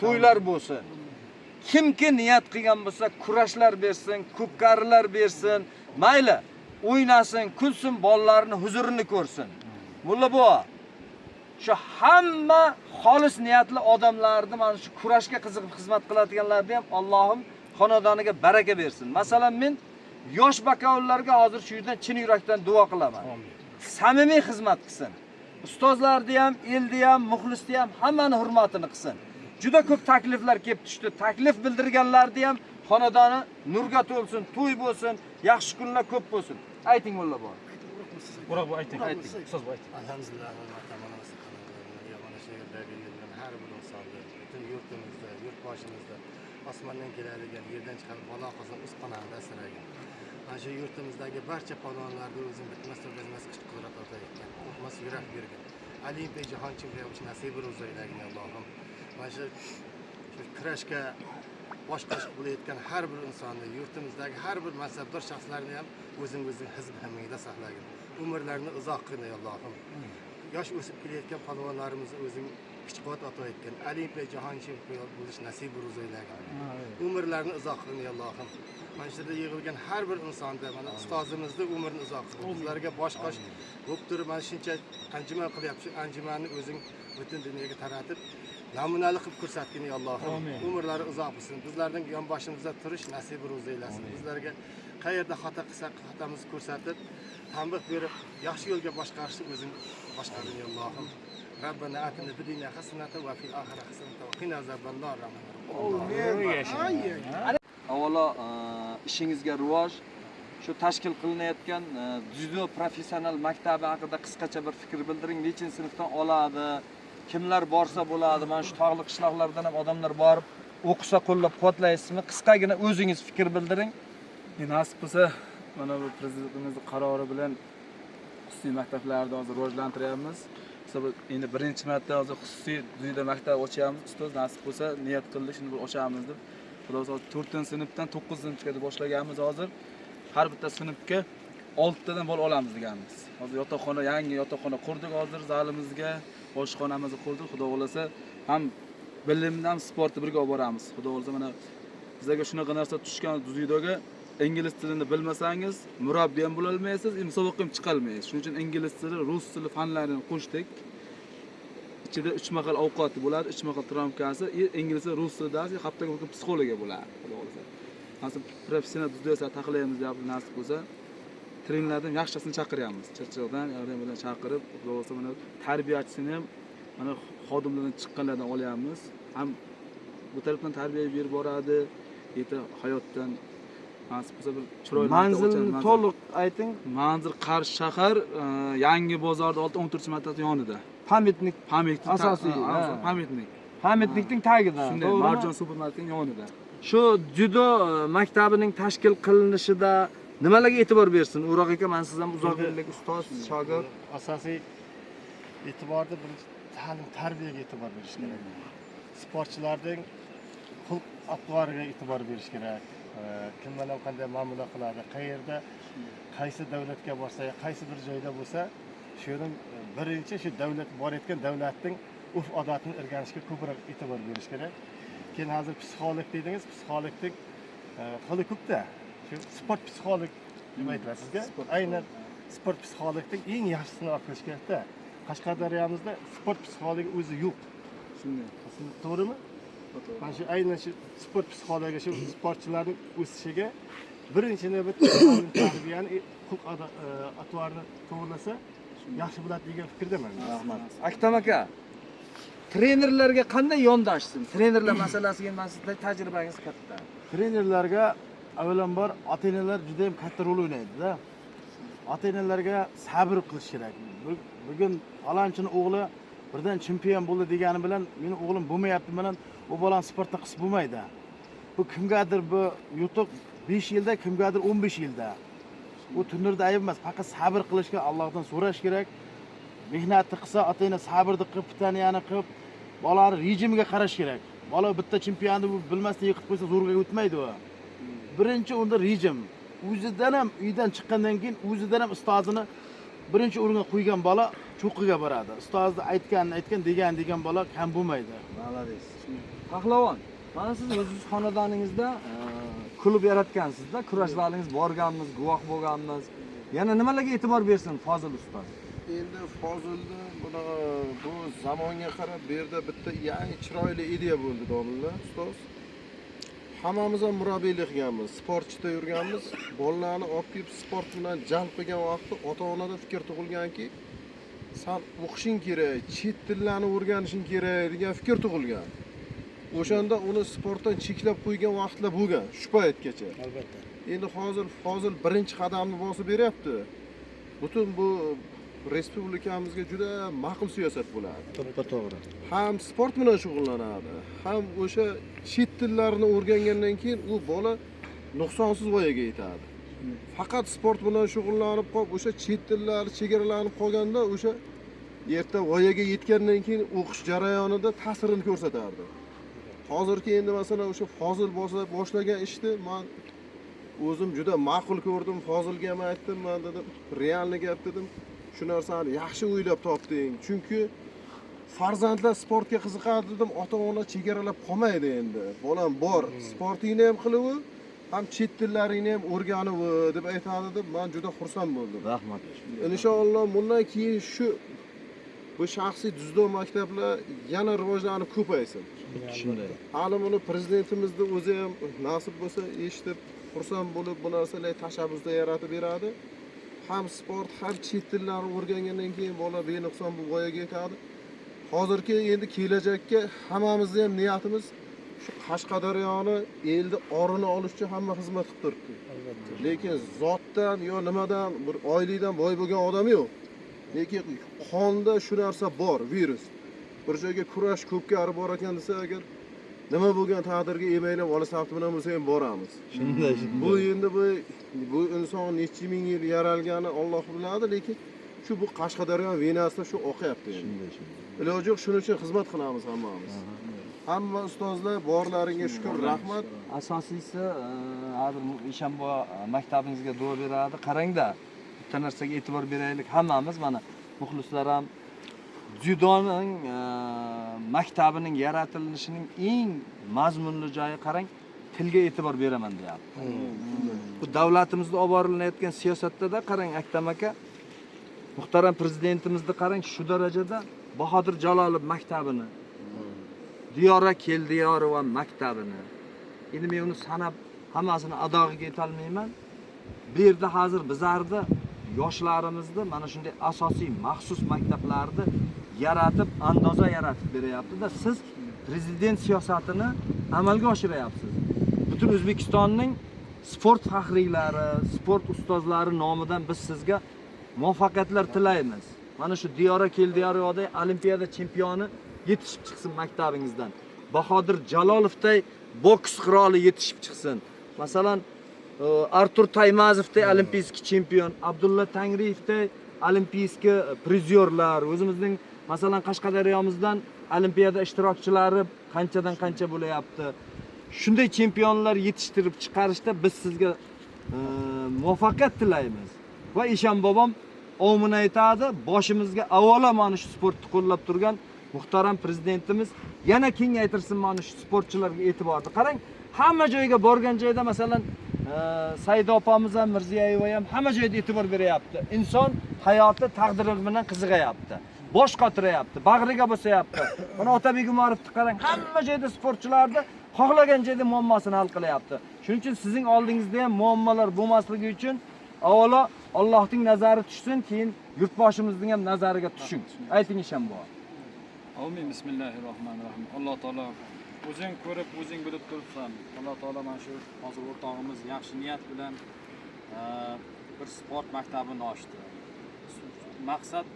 To'ylar bo'lsin. Kimki niyat qilgan bo'lsa, kurashlar bersin, ko'pkarilar bersin, mayli, o'ynasin, kulsin, bolalarini huzurini ko'rsin. Mulla buva, shu hamma xolis niyatli odamlarni, mana shu kurashga qiziqib xizmat qiladiganlarni ham Allohim xonadoniga baraka bersin. Masalan, men yosh bakovullarga hozir shu yerdan chin yurakdan duo qilaman. Samimiy xizmat qilsin. Ustozlarni ham, elni ham, muxlisni ham hammani hurmatini qilsin. Juda ko'p takliflar kelib tushdi. Taklif bildirganlarni ham xonadoni nurga to'lsin, to'y bo'lsin, yaxshi kunlar ko'p bo'lsin. Ayting mulla bor. O'roq bu ayting. Ayting. Ustoz bu ayting. Alhamdulillah, mana shu yerdagi yurgan har bir insonni, butun yurtimizda, yurtboshimizda Osmondan keladigan, yerdan chiqadi balo qazon o'z panohida asragin. Mana shu yurtimizdagi barcha polvonlarni o'zing bitmas tug'ilmas kuch qudrat ato etgan, qo'rqmas yurak bergin. Olimpiya jahon chempioni bo'lish nasibi ro'zi aylagin Allohim. Mana shu kurashga bosh qo'shib bo'layotgan har bir insonni, yurtimizdagi har bir mansabdor shaxslarni ham o'zing hizb hamingda saqlagin. Umrlarini uzoq qilgin Allohim. Yosh o'sib kelayotgan polvonlarimizni o'zing kuch quvvat ato etgin. Olimpiya jahon chempioni bo'lish nasibi ro'zi aylagin. Umrlarini uzoq qilgin Allohim. Mana shu yerda yig'ilgan har bir insonda mana ustozimizni umrini uzoq qilgin. Bizlarga bosh qo'sh bo'lib turib mana shuncha anjuman qilyapti. Shu anjumanni o'zing butun dunyoga taratib namunali qilib ko'rsatgin ey Allohim. Umrlari uzoq bo'lsin. Bizlarning yonboshimizda turish nasibi ro'zi aylasin. Bizlarga qayerda xato qilsak, xatomizni ko'rsatib, tanbih berib, yaxshi yo'lga boshqarishni o'zing boshqargin ey Allohim. Rabbana atina fid dunya hasanatan va fil oxirati hasanatan va qina azabannar. Amin. Avvalo ishingizga rivoj, shu tashkil qilinayotgan dzyudo professional maktabi haqida qisqacha bir fikr bildiring. Nechinchi sinfdan oladi? Kimlar borsa bo'ladi? Mana shu tog'li qishloqlardan ham odamlar borib o'qisa qo'llab-quvvatlaysizmi? Qisqagina o'zingiz fikr bildiring. Nasib bo'lsa, mana bu prezidentimizning qarori bilan xususiy maktablarni hozir rivojlantiryapmiz. Endi birinchi marta hozir xususiy dzyudo maktabi ochyapmiz. Ustoz nasib bo'lsa niyat qildik, shuni bir ochamiz deb. Xudo xohlasa 4-sinfdan 9-sinfgacha boshlaganmiz hozir. Har bitta sinfga 6 tadan bola olamiz deganmiz. Hozir yotoqxona, yangi yotoqxona qurdik hozir zalimizga, oshxonamizni qurdik. Xudo xohlasa ham bilimni ham sportni birga olib boramiz. Xudo xohlasa mana bizlarga shunaqa narsa tushgan dzyudoga ingliz tilini bilmasangiz murabbiy ham bo'la olmaysiz, musobaqa ham chiqa olmaysiz. Shuning uchun ingliz tili, rus tili fanlarini qo'shdik. Ichida 3 mahal ovqati bo'ladi, 3 mahal tramkasi, ingliz tili, rus tili darsi, haftaga bir kun psixologiya bo'ladi. Xudo xohlasa. Nasib professional dzyudo taxlaymiz deyapti nasib bo'lsa. Trenerlardan yaxshisini chaqiryapmiz. Chirchiqdan, Yaremdan chaqirib, xudo xohlasa mana tarbiyachisini ham mana xodimlardan chiqqanlardan olyapmiz. Ham bu tarafdan tarbiya berib boradi, erta hayotdan nasib bo'lsa bir chiroyli manzilni to'liq ayting. Manzil Qarshi shahar, Yangi bozorda 14-martasi yonida. Pamitnik, Pamitnik asosiy, pamitnik. Pamitnikning tagida. Shunday, Marjon supermarketining yonida. Shu dzyudo maktabining tashkil qilinishida nimalarga e'tibor bersin? O'roq aka, men siz ham uzoq yillik ustoz, shogird. Asosiy e'tiborni birinchi ta'lim tarbiyaga e'tibor berish kerak. Sportchilarning xulq atvoriga e'tibor berish kerak. Kim bilan qanday muomala qiladi, qayerda, qaysi davlatga borsa, qaysi bir joyda bo'lsa, shuning birinchi shu davlat borayotgan davlatning urf odatini o'rganishga ko'proq e'tibor berish kerak. Keyin hozir psixolog dedingiz, psixologning xili ko'pda. Shu sport psixolog deb aytiladi sizga. Aynan sport psixologning eng yaxshisini olib kelish kerakda. Qashqadaryomizda sport psixologi o'zi yo'q. Shunday. To'g'rimi? Mana shu aynan shu sport psixologi shu sportchilarning o'sishiga birinchi navbatda ta'lim tarbiyani, xulq atvorni to'g'rilasa yaxshi bo'ladi degan fikrdaman. Rahmat. Aktam aka, trenerlarga qanday yondashsin? Trenerlar masalasiga men sizda tajribangiz katta. Trenerlarga avvalambor ota-onalar juda ham katta rol o'ynaydi-da. Ota-onalarga sabr qilish kerak. Bugun falonchini o'g'li birdan chempion bo'ldi degani bilan meni o'g'lim bo'lmayapti bilan u bolani sportda qisib bo'lmaydi. Bu kimgadir bu yutuq 5 yilda, kimgadir 15 yilda. U turnirda ayb emas, faqat sabr qilishga Allohdan so'rash kerak. Mehnatni qilsa, ota-ona sabrni qilib, pitaniyani qilib, bolani rejimiga qarash kerak. Bola bitta chempionni bu bilmasdan yiqitib qo'ysa zo'rg'a o'tmaydi u. Birinchi unda rejim. O'zidan ham uydan chiqqandan keyin o'zidan ham ustozini birinchi o'ringa qo'ygan bola cho'qqiga boradi. Ustozni aytganini aytgan, degan degan bola kam bo'lmaydi. Молодец. Pahlavon, mana siz o'zingiz xonadoningizda klub yaratgansizda, kurash zalingiz borganmiz, guvoh bo'lganmiz. Yana nimalarga e'tibor bersin Fozil ustoz? Endi Fozilni buni bu zamonga qarab bu yerda bitta yangi chiroyli ideya bo'ldi domla ustoz. Hammamiz ham murabbiylik qilganmiz, sportchida yurganmiz. Bolalarni olib kelib sport bilan jalb qilgan vaqtda ota-onada fikr tug'ilganki, san o'qishing kerak, chet tillarni o'rganishing kerak degan fikr tug'ilgan. O'shanda uni sportdan cheklab qo'ygan vaqtlar bo'lgan shu paytgacha. Albatta. Endi hozir Fozil birinchi qadamni bosib beryapti. Butun bu respublikamizga juda ma'qul siyosat bo'ladi. To'ppa-to'g'ri. Ham sport bilan shug'ullanadi, ham o'sha chet tillarini o'rgangandan keyin u bola nuqsonsiz voyaga yetadi. Faqat sport bilan shug'ullanib qolib, o'sha chet tillari chegaralanib qolganda o'sha erta voyaga yetgandan keyin o'qish jarayonida ta'sirini ko'rsatardi. Hozirgi endi masalan o'sha Fozil boshlagan ishni men o'zim juda ma'qul ko'rdim. Fozilga ham aytdim, men dedim, realni gap dedim. Shu narsani yaxshi o'ylab topding. Chunki farzandlar sportga qiziqadi dedim, ota-ona chegaralab qolmaydi endi. Bolam bor, sportingni ham qilaver, ham chet tillaringni ham o'rganib deb aytadi deb men juda xursand bo'ldim. Rahmat. Inshaalloh bundan keyin shu bu shaxsiy dzyudo maktablar yana rivojlanib ko'paysin. Shunday. Hali buni prezidentimizni o'zi ham nasib bo'lsa eshitib, xursand bo'lib bu narsalar tashabbusda yaratib beradi. Ham sport, ham chet tillarni o'rgangandan keyin bola benuqson bu voyaga yetadi. Hozirgi endi kelajakka hammamizni ham niyatimiz shu Qashqadaryoni elni orini olish uchun hamma xizmat qilib turibdi. Lekin zotdan yo nimadan bir oylikdan boy bo'lgan odam yo'q. Lekin qonda shu narsa bor, virus. Bir joyga kurash ko'pkari bor ekan desa agar nima bo'lgan taqdirga emaylab ola safti bilan bo'lsa ham boramiz. Shunday, shunday. Bu endi bu inson necha ming yil yaralgani Alloh biladi, lekin shu bu Qashqadaryo venasida shu oqyapti endi. Shunday, shunday. Iloji yo'q, shuning uchun xizmat qilamiz hammamiz. Hamma ustozlar borlaringga shukr, rahmat. Asosiysi hozir Eshonbobo maktabingizga duo beradi. Qarangda, bitta narsaga e'tibor beraylik hammamiz, mana muxlislar ham dzyudoning maktabining yaratilishining eng mazmunli joyi qarang, tilga e'tibor beraman deyapti. Bu davlatimizda olib borilayotgan siyosatda qarang, Aktam aka, muhtaram prezidentimizni qarang, shu darajada Bahodir Jalolov maktabini, Diyora Keldiyorova maktabini. Endi men uni sanab hammasini adog'iga yetolmayman. Bu yerda hozir bizlarni yoshlarimizni mana shunday asosiy maxsus maktablarni yaratib, andoza yaratib beryapti-da. Siz prezident siyosatini amalga oshiryapsiz. Butun O'zbekistonning sport faxriylari, sport ustozlari nomidan biz sizga muvaffaqiyatlar tilaymiz. Mana shu Diyora Keldiyorovadek olimpiada chempioni yetishib chiqsin maktabingizdan. Bahodir Jalolovday boks qiroli yetishib chiqsin. Masalan, Artur Taymazovday olimpiyskiy chempion, Abdulla Tangriyevday olimpiyskiy prizyorlar, o'zimizning masalan Qashqadaryomizdan olimpiada ishtirokchilari qanchadan qancha bo'layapti. Shunday chempionlar yetishtirib chiqarishda biz sizga muvaffaqiyat tilaymiz. Va Eshon bobom omini aytadi, boshimizga avvalo mana shu sportni qo'llab turgan muhtaram prezidentimiz yana kengaytirsin mana shu sportchilarga e'tiborni. Qarang, hamma joyga borgan joyda masalan Saida opamiz ham, Mirziyeva ham hamma joyda e'tibor beryapti. Inson hayoti taqdiri bilan qiziqayapti. Bosh qotiryapti, bag'riga bosayapti. Mana Otabek Umarovni qarang, hamma joyda sportchilarni xohlagan joyda muammosini hal qilyapti. Shuning uchun sizning oldingizda ham muammolar bo'lmasligi uchun avvalo Allohning nazari tushsin, keyin yurtboshimizning ham nazariga tushing. Ayting Eshonbobo. Amin. Bismillahirrohmanirrohim. Alloh taolo o'zing ko'rib, o'zing bilib turibsan. Alloh taolo mana shu hozir o'rtog'imiz yaxshi niyat bilan bir sport maktabini ochdi. Maqsad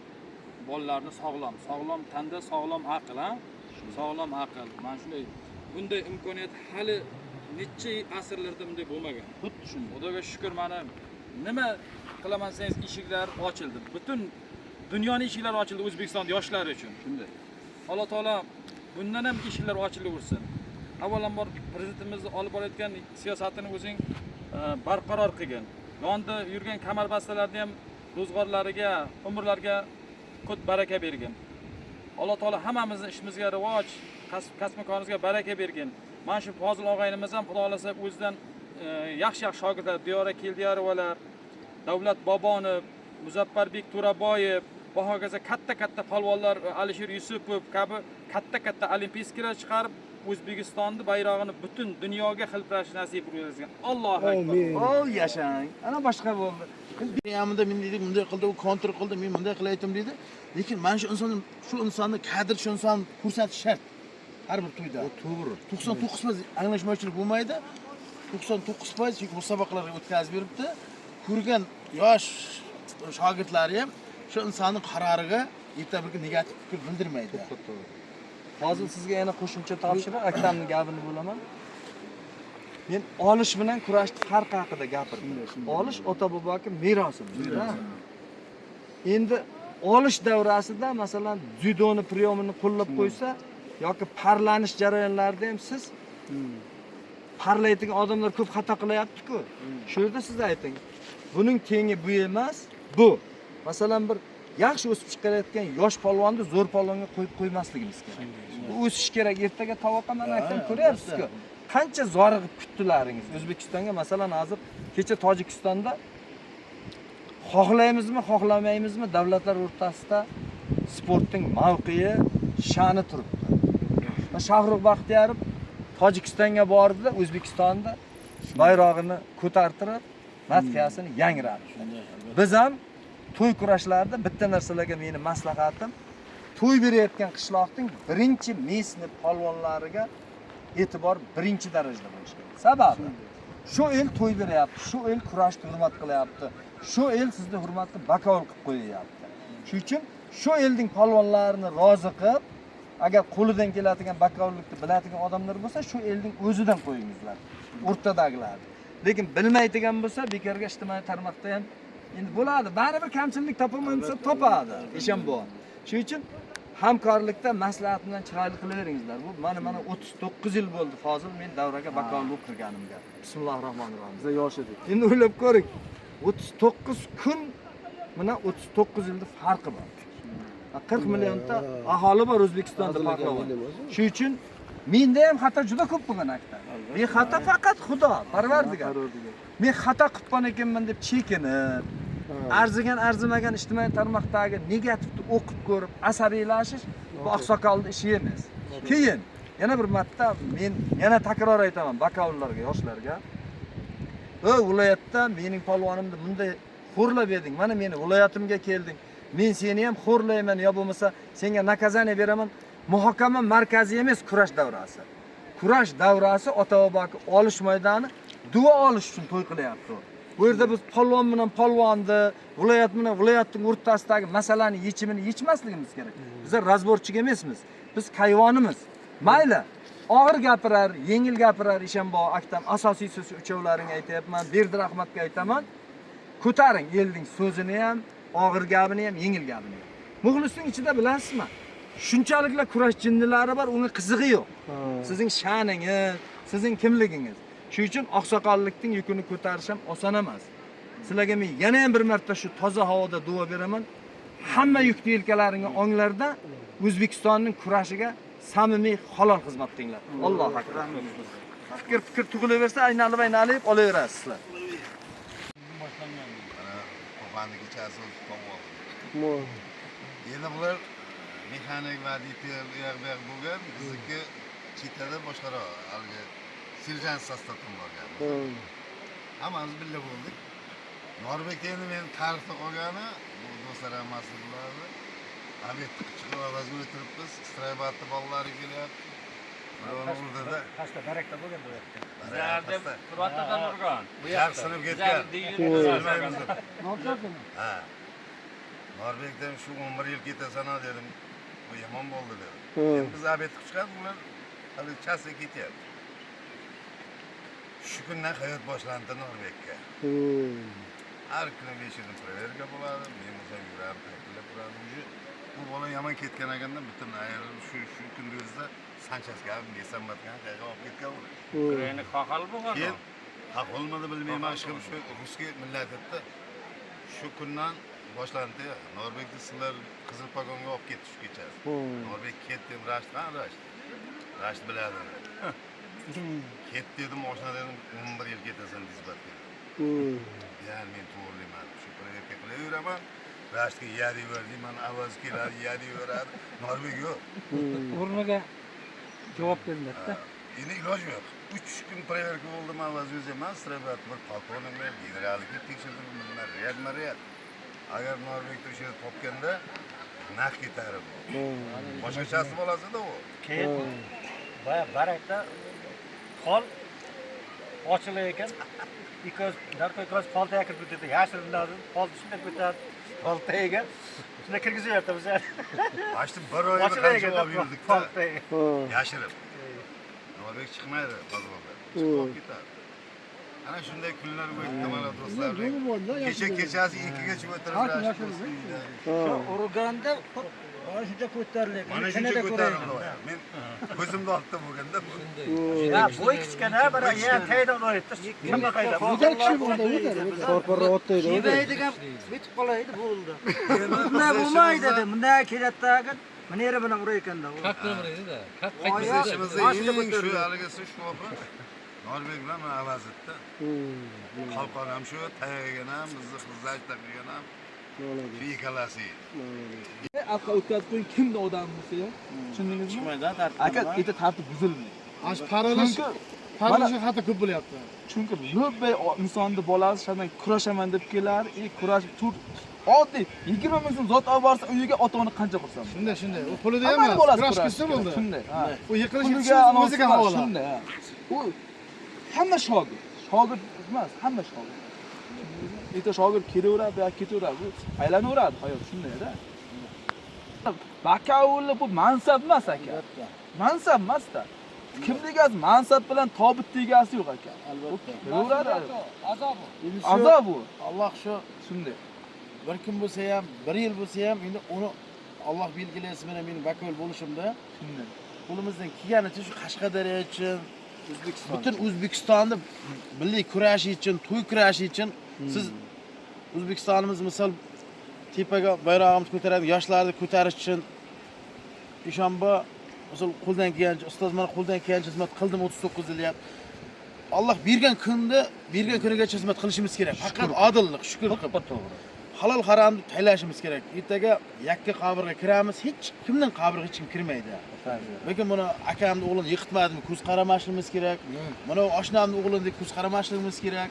bolalarni sog'lom, sog'lom tanda sog'lom aql, ha? Sog'lom aql. Mana shunday bunday imkoniyat hali necha asrlarda bunday bo'lmagan. Xuddi shunday. Xudoga shukr, mana nima qilaman desangiz eshiklar ochildi. Butun dunyoni eshiklari ochildi O'zbekiston yoshlari uchun. Shunday. Alloh taolo bundan ham eshiklar ochilaversin. Avvalambor prezidentimiz olib borayotgan siyosatini o'zing barqaror qilgin. Yonida yurgan kamarbastalarni ham ro'zg'orlariga, umrlariga qut baraka bergin. Alloh taolo hammamizni ishimizga rivoj, kasb-korimizga baraka bergin. Mana shu Fozil og'aynimiz ham Xudo xolasa o'zidan yaxshi-yaxshi shogirdlar, Diyora Keldiyorovalar, Davlat Bobonov, Muzaffarbek To'raboyev va hokazo katta-katta polvonlar, Alisher Yusupov kabi katta-katta olimpiyskilar chiqarib, O'zbekistonni bayrog'ini butun dunyoga hilpirash nasib qilsin. Allohu akbar. O yashang. Ana boshqa bo'ldi. Yamida men deydi, bunday qildi, u kontr qildi, men bunday qilayotdim deydi. Lekin mana shu inson, shu insonni kadr, shu insonni ko'rsatish shart. Har bir to'yda. Bu to'g'ri. 99% anglashmovchilik bo'lmaydi. 99% chunki musobaqalarga o'tkazib beribdi. Ko'rgan yosh shogirdlari ham Shu insonning qaroriga erta bir kun negativ fikr bildirmaydi. Hozir sizga yana qo'shimcha topshiriq, akamning gapini bo'laman. Men olish bilan kurashni farqi haqida gapirdim. Olish ota-boboki merosimiz. Endi olish davrasida masalan dzyudoni priyomini qo'llab qo'ysa yoki parlanish jarayonlarida ham siz parlaydigan odamlar ko'p xato qilyapti-ku. Shu yerda siz ayting. Buning tengi bu emas, bu. Masalan bir yaxshi o'sib chiqayotgan yosh polvonni zo'r polvonga qo'yib qo'ymasligimiz kerak. Bu o'sish kerak. Ertaga tovoqqa mana aytdim, ko'ryapsiz-ku. Qancha zorig'ib kutdilaringiz O'zbekistonga masalan hozir kecha Tojikistonda xohlaymizmi, xohlamaymizmi davlatlar o'rtasida sportning mavqei, sha'ni turibdi. Shahrux Baxtiyarov Tojikistonga bordi, O'zbekistonda bayrog'ini ko'tartirib, madhiyasini yangratdi. Biz ham to'y kurashlarida bitta narsalarga meni maslahatim, to'y berayotgan qishloqning birinchi mesni polvonlariga e'tibor birinchi darajada bo'lishi kerak. Sababi shu el to'y beryapti, shu el kurashni hurmat qilyapti, shu el sizni hurmat qilib bakovul qilib qo'yyapti. Shuning uchun shu elning polvonlarini rozi qilib, agar qo'lidan keladigan bakovullikni biladigan odamlar bo'lsa, shu elning o'zidan qo'yingizlar, o'rtadagilarni. Lekin bilmaydigan bo'lsa, bekorga ijtimoiy tarmoqda ham endi bo'ladi, baribir kamchilik topaman desa topadi, ishon bu. Shuning uchun hamkorlikda maslahat bilan chiroyli qilaveringizlar. Bu mana 39 yil bo'ldi Fozil men davraga bakovul bo'lib kirganimga. Bismillahirrohmanirrohim. Biz yosh edik. Endi o'ylab ko'ring. 39 kun mana 39 yilda farqi bor. 40 millionta aholi bor O'zbekistonda pahlavon. Shuning uchun menda ham xato juda ko'p bo'lgan akta. Men xato faqat Xudo, Parvardigor. Men xato qilgan ekanman deb chekinib, arzigan arzimagan ijtimoiy tarmoqdagi negativni o'qib ko'rib asabiylashish bu oqsoqolning ishi emas. Keyin yana bir marta men yana takror aytaman bakovullarga, yoshlarga. Ey viloyatda mening polvonimni bunday xo'rlab eding, mana meni viloyatimga kelding. Men seni ham xo'rlayman yo bo'lmasa senga nakazaniya beraman. Muhokama markazi emas kurash davrasi. Kurash davrasi ota-boboki olish maydoni, duo olish uchun to'y qilyapti. Bu yerda biz polvon bilan polvonni, viloyat bilan viloyatning o'rtasidagi masalani yechimini yechmasligimiz kerak. Biz razborchik emasmiz. Biz kayvonimiz. Mayli, og'ir gapirar, yengil gapirar Ishonbo aktam, asosiy so'zi uchovlaringga aytayapman, Berdi Rahmatga aytaman. Ko'taring elning so'zini ham, og'ir gapini ham, yengil gapini ham. Muxlisning ichida bilasizmi? Shunchaliklar kurash jinnilari bor, unga qizig'i yo'q. Sizning sha'ningiz, sizning kimligingiz. Shuning uchun oqsoqollikning yukini ko'tarish ham oson emas. Sizlarga men yana ham bir marta shu toza havoda duo beraman. Hamma yukni yelkalaringga onglarda O'zbekistonning kurashiga samimiy halol xizmat qilinglar. Allohu akbar. Fikr tug'ilaversa, aynalib aynalib olaverasiz sizlar. Qo'qonni kechasi o'zi. Endi bular mexanik va ditel u yoq bu yoq bo'lgan, bizniki chetada boshqaroq, haligi serjant sostavdan borgan. Hammamiz birga bo'ldik. Norbekda endi men tarixda qolgani, bu do'stlar hammasi biladi. Obedni chiqib avazga o'tiribmiz, Straybatni bolalari kelyapti. Birovni urdida. Pastda barakda bo'lgan bu yerda. Bizlarda rotadan urgan. Bu yoqda sinib ketgan. Ha. Norbekdan shu 11 yil ketasan dedim. Bu yomon bo'ldi dedim. Endi biz obedga chiqamiz, ular hali chasga ketyapti. Shu kundan hayot boshlandi Norbekka. Har kuni 5 yildan proverka bo'ladi, men bo'lsam yurardim, tayyorlab turardim. Уже bu bola yomon ketgan ekandan butun ayrilib shu kunni o'zida Sanchezga Mesanbatga qayga olib ketgan ular. Ukraina xohal bo'lgan. Keyin xafolmidi bilmayman, ishqilib shu ruskiy millatda shu kundan boshlandi. Norbekni sizlar Qizil Pogonga olib ketdi shu kechasi. Norbek ketdi, Rasht, Rasht. Rasht biladi. Ket dedim, oshna dedim, 11 yil ketasan dizbatga. Yani men to'g'rilayman, shu proyektka qilaveraman. Rashtga ya deyver deyman, avaz keladi, ya deyaveradi. Norbek yo'q. O'rniga javob beriladi-da. Endi iloji yo'q. 3 kun proyektka bo'ldim, avaz o'zi emas, Straybat bir polkovniklar, generalni kelib tekshirdim, bunlar real. Agar Norbekni o'sha yerda topganda naq ketar bu. Boshqachasi bolasida u. Keyin boya barakda xol ochilar ekan. Ikkoz, Narko ikkoz polta kirib ketdi. Yashirinadi, pol shunday ko'tardi. Foltaga. Shunda kirgizyapti bizlar. Mana bir oy qancha olib yurdik-da. Yashirib. Norbek chiqmaydi polvonlar. Chiqib ketadi. Ana shunday kunlar o'tdi mana do'stlar. Kecha kechasi 2gacha o'tirib rashk. Shu urganda mana shuncha ko'tarildi. Mana shuncha ko'tarildi. Men ko'zimni oldida bo'lganda bu. Ha, bo'y kichkina, biroq ya taydan o'yibdi. Kimga qayda? O'tar kishi bo'ldi, o'tar. Qorparra otdaydi. Yemaydigan bitib qolaydi, bo'ldi. Bunday bo'lmaydi dedi. Bunday keladi-da, mana yeri bilan urar ekanda. Kap bilan uraydi-da. Kap qaytib shu haligisi shu Norbek bilan mana avazitda. Qalqon ham shu, tayagan ham, bizni xizlashda qilgan ham shu ikkalasi edi. Aql o'tkazib qo'ying, kimni odam bo'lsa ham, tushundingizmi? Chiqmaydi, tartib. Aka, eta tartib buzilmaydi. Ash paralash, paralash xato ko'p bo'lyapti. Chunki lo'bbay insonni bolasi shundan kurashaman deb kelar, kurash tur oddiy 20 ming so'm zot olib borsa uyiga ota-ona qancha xursand. Shunday, shunday. U pulida emas, kurash qilsa bo'ldi. Shunday. U yiqilish o'ziga havola. Shunday. U hamma shogird. Shogird emas, hamma shogird. Erta shogird kelaveradi, yoki ketaveradi. Bu aylanaveradi hayot shunday-da. Bakovulli bu mansab emas aka. Mansab emas-da. Kimni egasi mansab bilan tobutni egasi yo'q aka. Albatta. Kelaveradi. Azob u. Azob u. Alloh shu shunday. Bir kun bo'lsa ham, bir yil bo'lsa ham endi uni Alloh belgilaysi mana mening bakovul bo'lishimda. Shunday. Qo'limizdan kelganicha shu Qashqadaryo uchun, O'zbekiston, butun O'zbekistonni milliy kurashi uchun, to'y kurashi uchun siz O'zbekistonimiz misol tepaga bayrog'imizni ko'taradi, yoshlarni ko'tarish uchun Eshonba misol qo'ldan kelgancha, ustoz mana qo'ldan kelgancha xizmat qildim 39 yil deyapti. Alloh bergan kunda, bergan kunigacha xizmat qilishimiz kerak. Faqat odillik, shukr qilib. To'g'ri. Halol haromni tanlashimiz kerak. Ertaga yakka qabrga kiramiz, hech kimning qabriga hech kim kirmaydi. Lekin buni akamning o'g'lini yiqitmadim, ko'z qaramashligimiz kerak. Mana oshnamning o'g'lini deb ko'z qaramashligimiz kerak.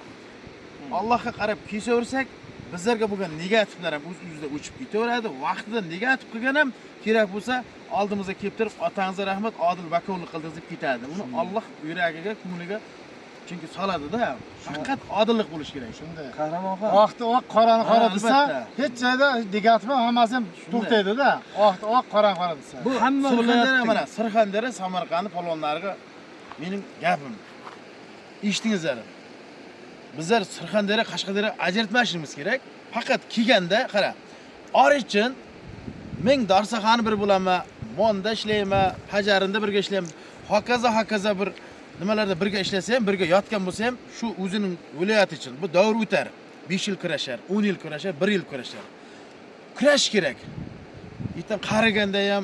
Allohga qarab kesaversak, bizlarga bo'lgan negativlar ham o'z-o'zidan o'chib ketaveradi. Vaqtida negativ qilgan ham kerak bo'lsa, oldimizga kelib turib, otangizga rahmat, odil vakollik qildingiz deb ketadi. Uni Alloh yuragiga, ko'ngliga chunki soladi-da. Faqat odillik bo'lish kerak. Shunday. Qahramonxon. Oqni oq, qorani qora desa, hech joyda negativ hammasi ham to'xtaydi-da. Oqni oq, qorani qora desa. Bu hamma viloyatda mana Surxondaryo, Samarqand polvonlariga mening gapim. Eshitdingizlar. Bizlar Surxondaryo, Qashqadaryo ajratmashimiz kerak. Faqat kelganda qara. Or uchun men darsaxona bir bo'laman, monda ishlayman, Hajarinda birga ishlayman. Hokazo hokazo bir nimalarda birga ishlasa ham, birga yotgan bo'lsa ham, shu o'zining viloyati uchun bu davr o'tar. 5 yil kurashar, 10 yil kurashar, 1 yil kurashar. Kurash kerak. Ertan qariganda ham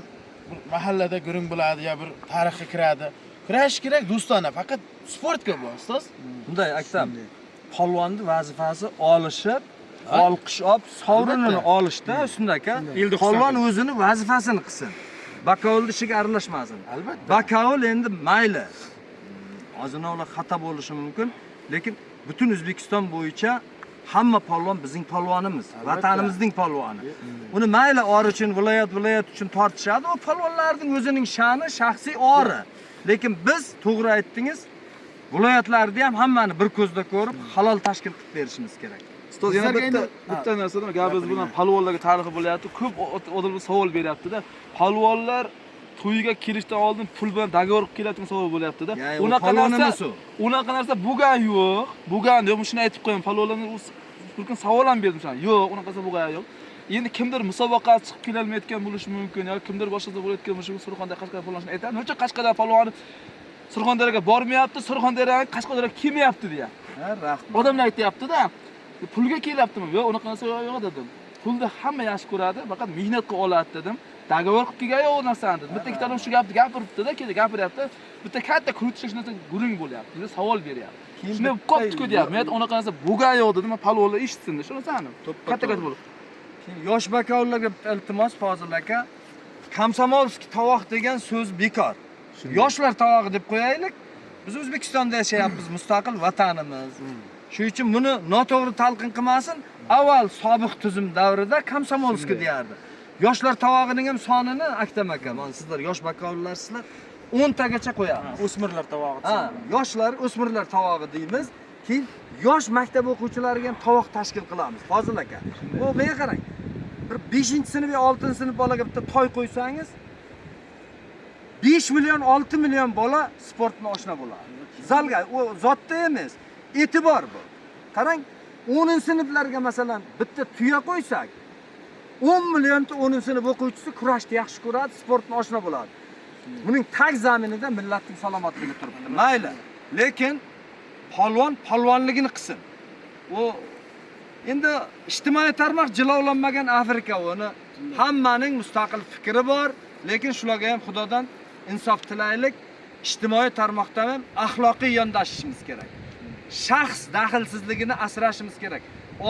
bir mahallada gurung bo'ladi yo bir tarixga kiradi. Kurash kerak do'stona, faqat sportga bu, ustoz. Bunday aytsam, polvonning vazifasi olishib, olqish olib, sovrinini olishda, shunday aka. Polvon o'zini vazifasini qilsin. Bakovulni ishiga aralashmasin. Albatta. Bakovul endi mayli. Ozgina ular xato bo'lishi mumkin, lekin butun O'zbekiston bo'yicha hamma polvon bizning polvonimiz, vatanimizning polvoni. Uni mayli or uchun, viloyat uchun tortishadi, u polvonlarning o'zining sha'ni, shaxsiy ori. Lekin biz to'g'ri aytdingiz, viloyatlarda ham hammani bir ko'zda ko'rib, halol tashkil qilib berishimiz kerak. Ustoz, yana bitta narsadan gapingiz bilan polvonlarga tarixi bo'lyapti. Ko'p odamlar savol beryapti-da. Polvonlar to'yga kelishdan oldin pul bilan dogovor qilib keladigan savol bo'lyapti-da. Unaqa narsa bo'lgan yo'q. Bo'lgan yo'q. Shuni aytib qo'ying. Polvonlarni bir kun savol ham berdim shuna. Yo'q, unaqa narsa bo'lgan yo'q. Endi kimdir musobaqa chiqib kelolmayotgan bo'lishi mumkin yoki kimdir boshqa bo'layotgan bo'lishi mumkin. Surxondaryo, Qashqadaryo polvoni aytadi. Nima uchun Qashqadaryo polvoni Surxondaryoga bormayapti, Surxondaryoga Qashqadaryoga kelmayapti deyapti. Ha, rahmat. Odamlar aytayapti-da. Pulga kelyaptimi? Yo'q, unaqa narsa yo'q dedim. Pulni hamma yaxshi ko'radi, faqat mehnat qilib oladi dedim. Dogovor qilib kelgan yo'q u narsani dedim. Bitta ikkita odam shu gapni gapiribdi-da, keyin gapiryapti. Bitta katta krutish narsa gurung bo'lyapti. Bizga savol beryapti. Shuni ko'p deyapti. Men unaqa narsa bo'lgan yo'q dedim. Men polvonlar eshitsin, shu narsani. Katta katta bo'lib. Keyin yosh bakovullarga bitta iltimos, Fozil aka, komsomolskiy tovoq degan so'z bekor. Yoshlar tovog'i deb qo'yaylik. Biz O'zbekistonda yashayapmiz, mustaqil vatanimiz. Shuning uchun buni noto'g'ri talqin qilmasin. Avval sobiq tuzum davrida komsomolskiy deyardi. Yoshlar tovog'ining ham sonini Aktam aka, mana sizlar yosh bakovullarsizlar, 10 tagacha qo'yamiz. O'smirlar tovog'i. Ha, yoshlar, o'smirlar tovog'i deymiz. Keyin yosh maktab o'quvchilariga ham tovoq tashkil qilamiz. Fozil aka, bu menga qarang. Bir 5-sinf yo 6-sinf bolaga bitta toy qo'ysangiz, 5 million, 6 million bola sport bilan oshna bo'ladi. Zalga, u zotda emas, e'tibor bu. Qarang, 10-sinflarga masalan bitta tuya qo'ysak, 10 millionta 10-sinf o'quvchisi kurashni yaxshi ko'radi, sport bilan oshna bo'ladi. Buning tag zaminida millatning salomatligi turibdi. Mayli, lekin polvon polvonligini qilsin. U endi ijtimoiy tarmoq jilovlanmagan Afrika, uni hammaning mustaqil fikri bor, lekin shularga ham Xudodan insof tilaylik. Ijtimoiy tarmoqda ham axloqiy yondashishimiz kerak. Shaxs daxlsizligini asrashimiz kerak.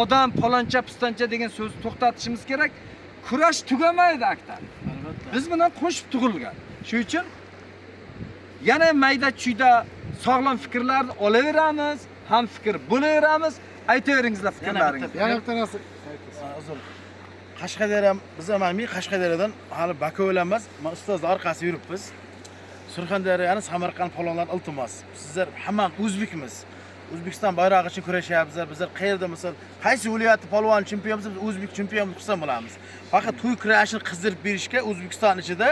Odam paloncha pistoncha degan so'zni to'xtatishimiz kerak. Kurash tugamaydi aktar. Biz bilan qo'shib tug'ilgan. Shuning uchun yana mayda chuyda sog'lom fikrlarni olaveramiz, ham fikr bo'laveramiz. Aytaveringizlar fikrlaringizni. Yana bitta narsa. Uzr. Qashqadaryo, biz ham men Qashqadaryodan hali Bakovul emas, men ustozni orqasida yuribmiz. Surxondaryoni, Samarqand polvonlar iltimos. Sizlar hammamiz o'zbekmiz. O'zbekiston bayrog'i uchun kurashyapmiz. Bizlar qayerda misol qaysi viloyatni polvon chempion bo'lsa, biz o'zbek chempion xursand bo'lamiz. Faqat to'y kurashini qizdirib berishga O'zbekiston ichida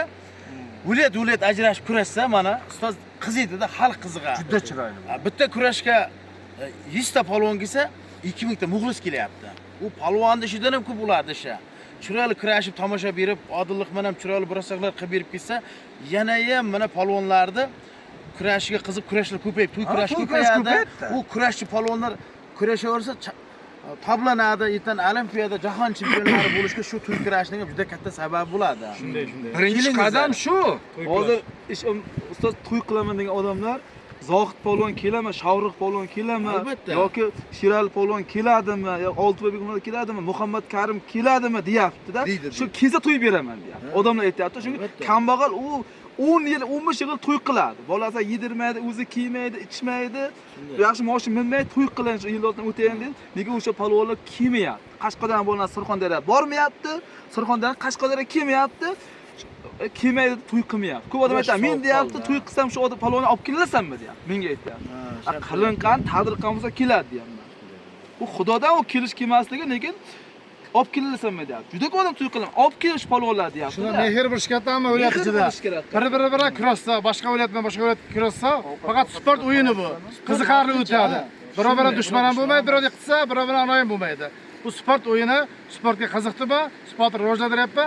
viloyat ajrashib kurashsa, mana ustoz qiziydida, xalq qiziqadi. Juda chiroyli. Bitta kurashga 100 ta polvon kelsa, 2000 ta muxlis kelyapti. U polvonni ishidan ham ko'p ularni ishi. Chiroyli kurashib tomosha berib, odillik bilan chiroyli birasaklar qilib berib ketsa, yana ham mana polvonlarni kurashiga qizib kurashlar ko'payib, to'y kurash ko'payadi. U kurashchi polvonlar kurashaversa toblanadi, ertan olimpiada, jahon chempionlari bo'lishga shu to'y kurashining ham juda katta sababi bo'ladi. Shunday, shunday. Birinchi qadam shu. Hozir ish ustoz to'y qilaman degan odamlar Zohid polvon keladimi, Shohrux polvon keladimi yoki Sherali polvon keladimi, yo Oltibek Begumurod keladimi, Muhammad Karim keladimi deyapti-da. Shu kelsa to'y beraman deyapti. Odamlar aytyapti. Chunki kambag'al u 10 yil, 15 yil to'y qiladi. Bolasi yedirmaydi, o'zi kiymaydi, ichmaydi, yaxshi moshin minmaydi, to'y qilayin shu yillardan o'tayin deydi. Nega o'sha polvonlar kelmayapti? Qashqadaryo bo'lgan Surxondaryo bormayapti, Surxondaryo Qashqadaryo kelmayapti. Kelmaydi, to'y qilmayapti. Ko'p odam aytadi, men deyapti, to'y qilsam shu odam polvonni olib kelasanmi deyapti. Menga aytyapti. Qilingan, taqdir qilgan bo'lsa keladi deyapman. U Xudodan u kelish kelmasligi, lekin olib kelasanmi deyapti. Juda ko'p odam to'y qilaman, olib kelish polvonlar deyapti. Shuni mehr bo'lish kerak hamma viloyat ichida. Bir-biri bilan kurashsa, boshqa viloyat bilan boshqa viloyat kurashsa, faqat sport o'yini bu. Qiziqarli o'tadi. Birov bilan dushman ham bo'lmaydi, birov yiqitsa, birov bilan anoyim bo'lmaydi. Bu sport o'yini, sportga qiziqdimi, sportni rivojlantiryapti.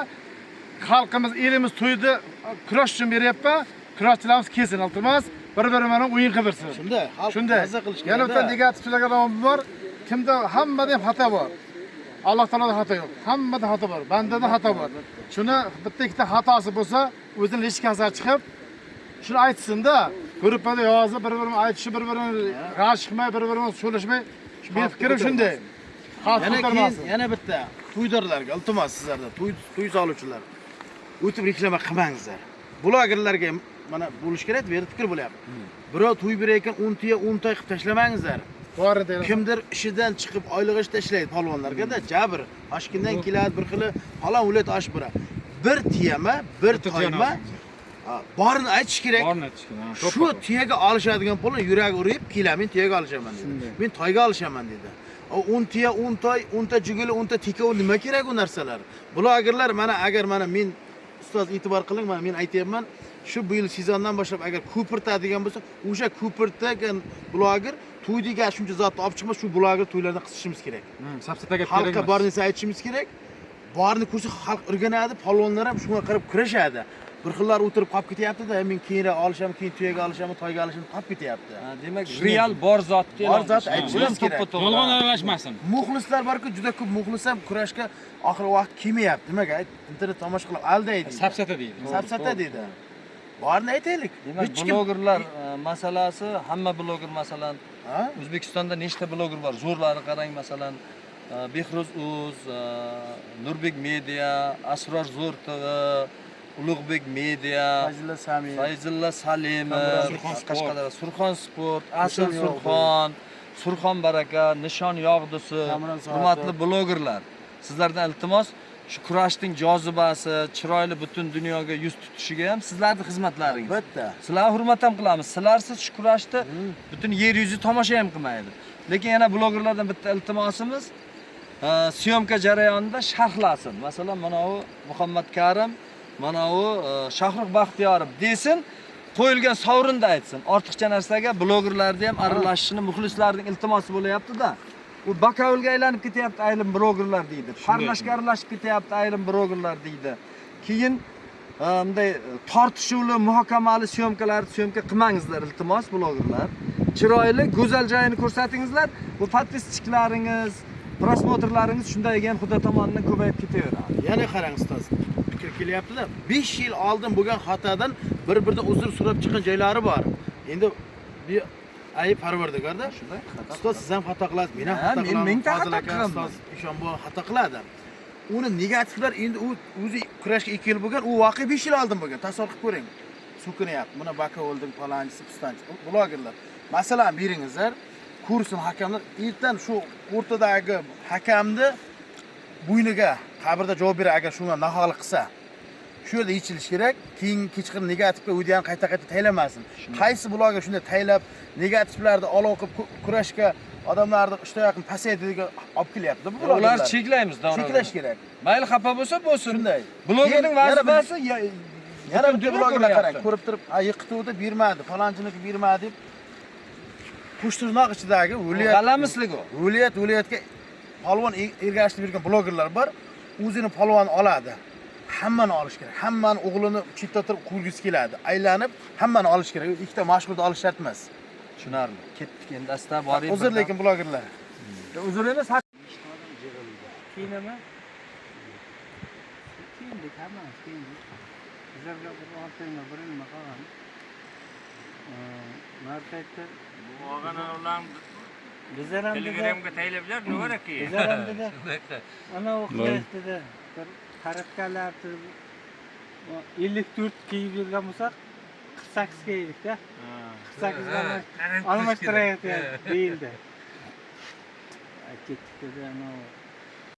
Xalqimiz, elimiz to'yni kurash uchun beryapti. Kurashchilarimiz kelsin, iltimos, bir-biri bilan o'yin qilib bersin. Shunday, xalq mazza qilish kerak. Yana bitta negativchilarga bor. Kimda hammada ham xato bor. Alloh taoloda xato yo'q. Hammada xato bor. Bandada xato bor. Shuni bitta ikkita xatosi bo'lsa, o'zini lechkasiga chiqib, shuni aytsin-da, gruppada yozib, bir-birini aytishib, bir-birini g'ash qilmay, bir-birini so'lashmay, men fikrim shunday. Yana keyin yana bitta to'ydorlarga iltimos sizlardan, to'y soluvchilar. O'tib reklama qilmangizlar. Blogerlarga mana bo'lish kerak, bu yerda fikr bo'lyapti. Birov to'y berayotgan 10 tuya 10 toy qilib tashlamangizlar. Kimdir ishidan chiqib oylig'i ishda ishlaydi polvonlarga-da, jabr. Toshkentdan keladi bir xili falon viloyat oshib boradi. Bir tiyama, bir toyma borini aytish kerak. Borini aytish kerak. Shu tuyaga olishadigan polvon yuragi urib, kela men tuyaga olishaman dedi. Men toyga olishaman dedi. 10 tuya, 10 toy, 10 ta jiguli, 10 ta teka, u nima kerak u narsalar? Blogerlar mana agar mana men ustoz e'tibor qiling, mana men aytayapman, shu bu yil sezondan boshlab agar ko'pirtadigan bo'lsa, o'sha ko'pirtagan bloger to'ydiga shuncha zotni olib chiqmas, shu bloger to'ylardan qisishimiz kerak. Safsata gap kerak emas. Xalqqa bor narsa aytishimiz kerak. Borini ko'rsa xalq o'rganadi, polvonlar ham shunga qarab kurashadi. Bir xillar o'tirib qolib ketyapti-da, men keyinroq olisham, keyin tuyaga olisham, toyga olisham qolib ketyapti. Demak, real bor zotni bor zot aytishimiz kerak. Yolg'on aralashmasin. Muxlislar borku, juda ko'p muxlis ham kurashga oxirgi vaqt kelmayapti. Nimaga? Internet tomosha qilib aldaydi. Safsata deydi. Safsata deydi. Borini aytaylik. Demak, blogerlar masalasi, hamma bloger masalan, O'zbekistonda nechta bloger bor? Zo'rlari qarang masalan, Behruz Uz, Nurbek Media, Asror Zo'r TV, Ulug'bek Media, Fayzulla Salimov, Qashqadaryo, Surxon Sport, Asl Surxon, Surxon Baraka, Nishon Yog'dusi, hurmatli blogerlar, sizlardan iltimos, shu kurashning jozibasi, chiroyli butun dunyoga yuz tutishiga ham sizlarning xizmatlaringiz. Albatta. Sizlarni hurmat ham qilamiz. Sizlarsiz shu kurashni butun yer yuzi tomosha ham qilmaydi. Lekin yana blogerlardan bitta iltimosimiz, Syomka jarayonida sharhlasin. Masalan, mana u Muhammad Karim, mana u Shohrux Baxtiyorov desin, qo'yilgan sovrinni aytsin. Ortiqcha narsaga blogerlarni ham aralashishini muxlislarning iltimosi bo'lyapti-da. U bakovulga aylanib ketyapti ayrim blogerlar deydi. Parlashga aralashib ketyapti ayrim blogerlar deydi. Keyin bunday tortishuvli, muhokamali syomkalarni syomka qilmangizlar, iltimos blogerlar. Chiroyli, go'zal joyini ko'rsatingizlar. Bu podpischiklaringiz, prosmotrlaringiz shunday ekan Xudo tomonidan ko'payib ketaveradi. Yana qarang ustoz, fikr kelyapti-da. 5 yil oldin bo'lgan xatodan bir-biridan uzr so'rab chiqqan joylari bor. Endi bir ayib parvardigorda. Ustoz siz ham xato qilasiz, men ham xato qilaman. Men mingta xato qilaman. Ustoz Eshonbo xato qiladi. Uni negativlar endi u o'zi kurashga 2 yil bo'lgan, u voqea 5 yil oldin bo'lgan. Tasavvur qilib ko'ring. So'kinyapti. Buni baka o'ldim, palonchisi, pistonchisi, blogerlar. Masalan, beringizlar, ko'rsin hakamlar ertan shu o'rtadagi hakamni bo'yniga qabrda javob beradi agar shunga nohaqlik qilsa. Shu yerda yechilish kerak. Keyin kechqurun negativga o'ydan qayta-qayta taylamasin. Qaysi bloger shunday taylab negativlarni olov qilib kurashga odamlarni ishtiyoqini pasaytiradigan olib kelyapti bu blogerlar. Ularni cheklaymiz, davron. Cheklash kerak. Mayli xafa bo'lsa bo'lsin. Shunday. Blogerning vazifasi yana bitta blogerlar qarang, ko'rib turib, "A yiqituvdi, bermadi, falonchiniki bermadi" deb qo'shtirnoq ichidagi viloyat g'alamislik u. Viloyatga polvon ergashib yurgan blogerlar bor, o'zini polvon oladi. Hammani olish kerak. Hammani o'g'lini chetda turib ko'rgisi keladi. Aylanib hammani olish kerak. Ikkita mashhurni olish shart emas. Tushunarli. Ketdik endi asta borib. Uzr lekin blogerlar. Uzr emas, Keyin nima? Kiyindik, hammamiz kiyindik. Bizlarga bir 6 yilmi, 1 yilmi qolgan. Mart aytdi. Olgan ular Bizlar ham dedi. Telegramga taylablar, nima ki? Bizlar ham dedi. Ana o'qiyapti dedi. Bir qaratganlar 54 kiyib yurgan bo'lsak, 48 kiydik-da. 48 ga almashtirayapti deyildi. Ketdik dedi, ana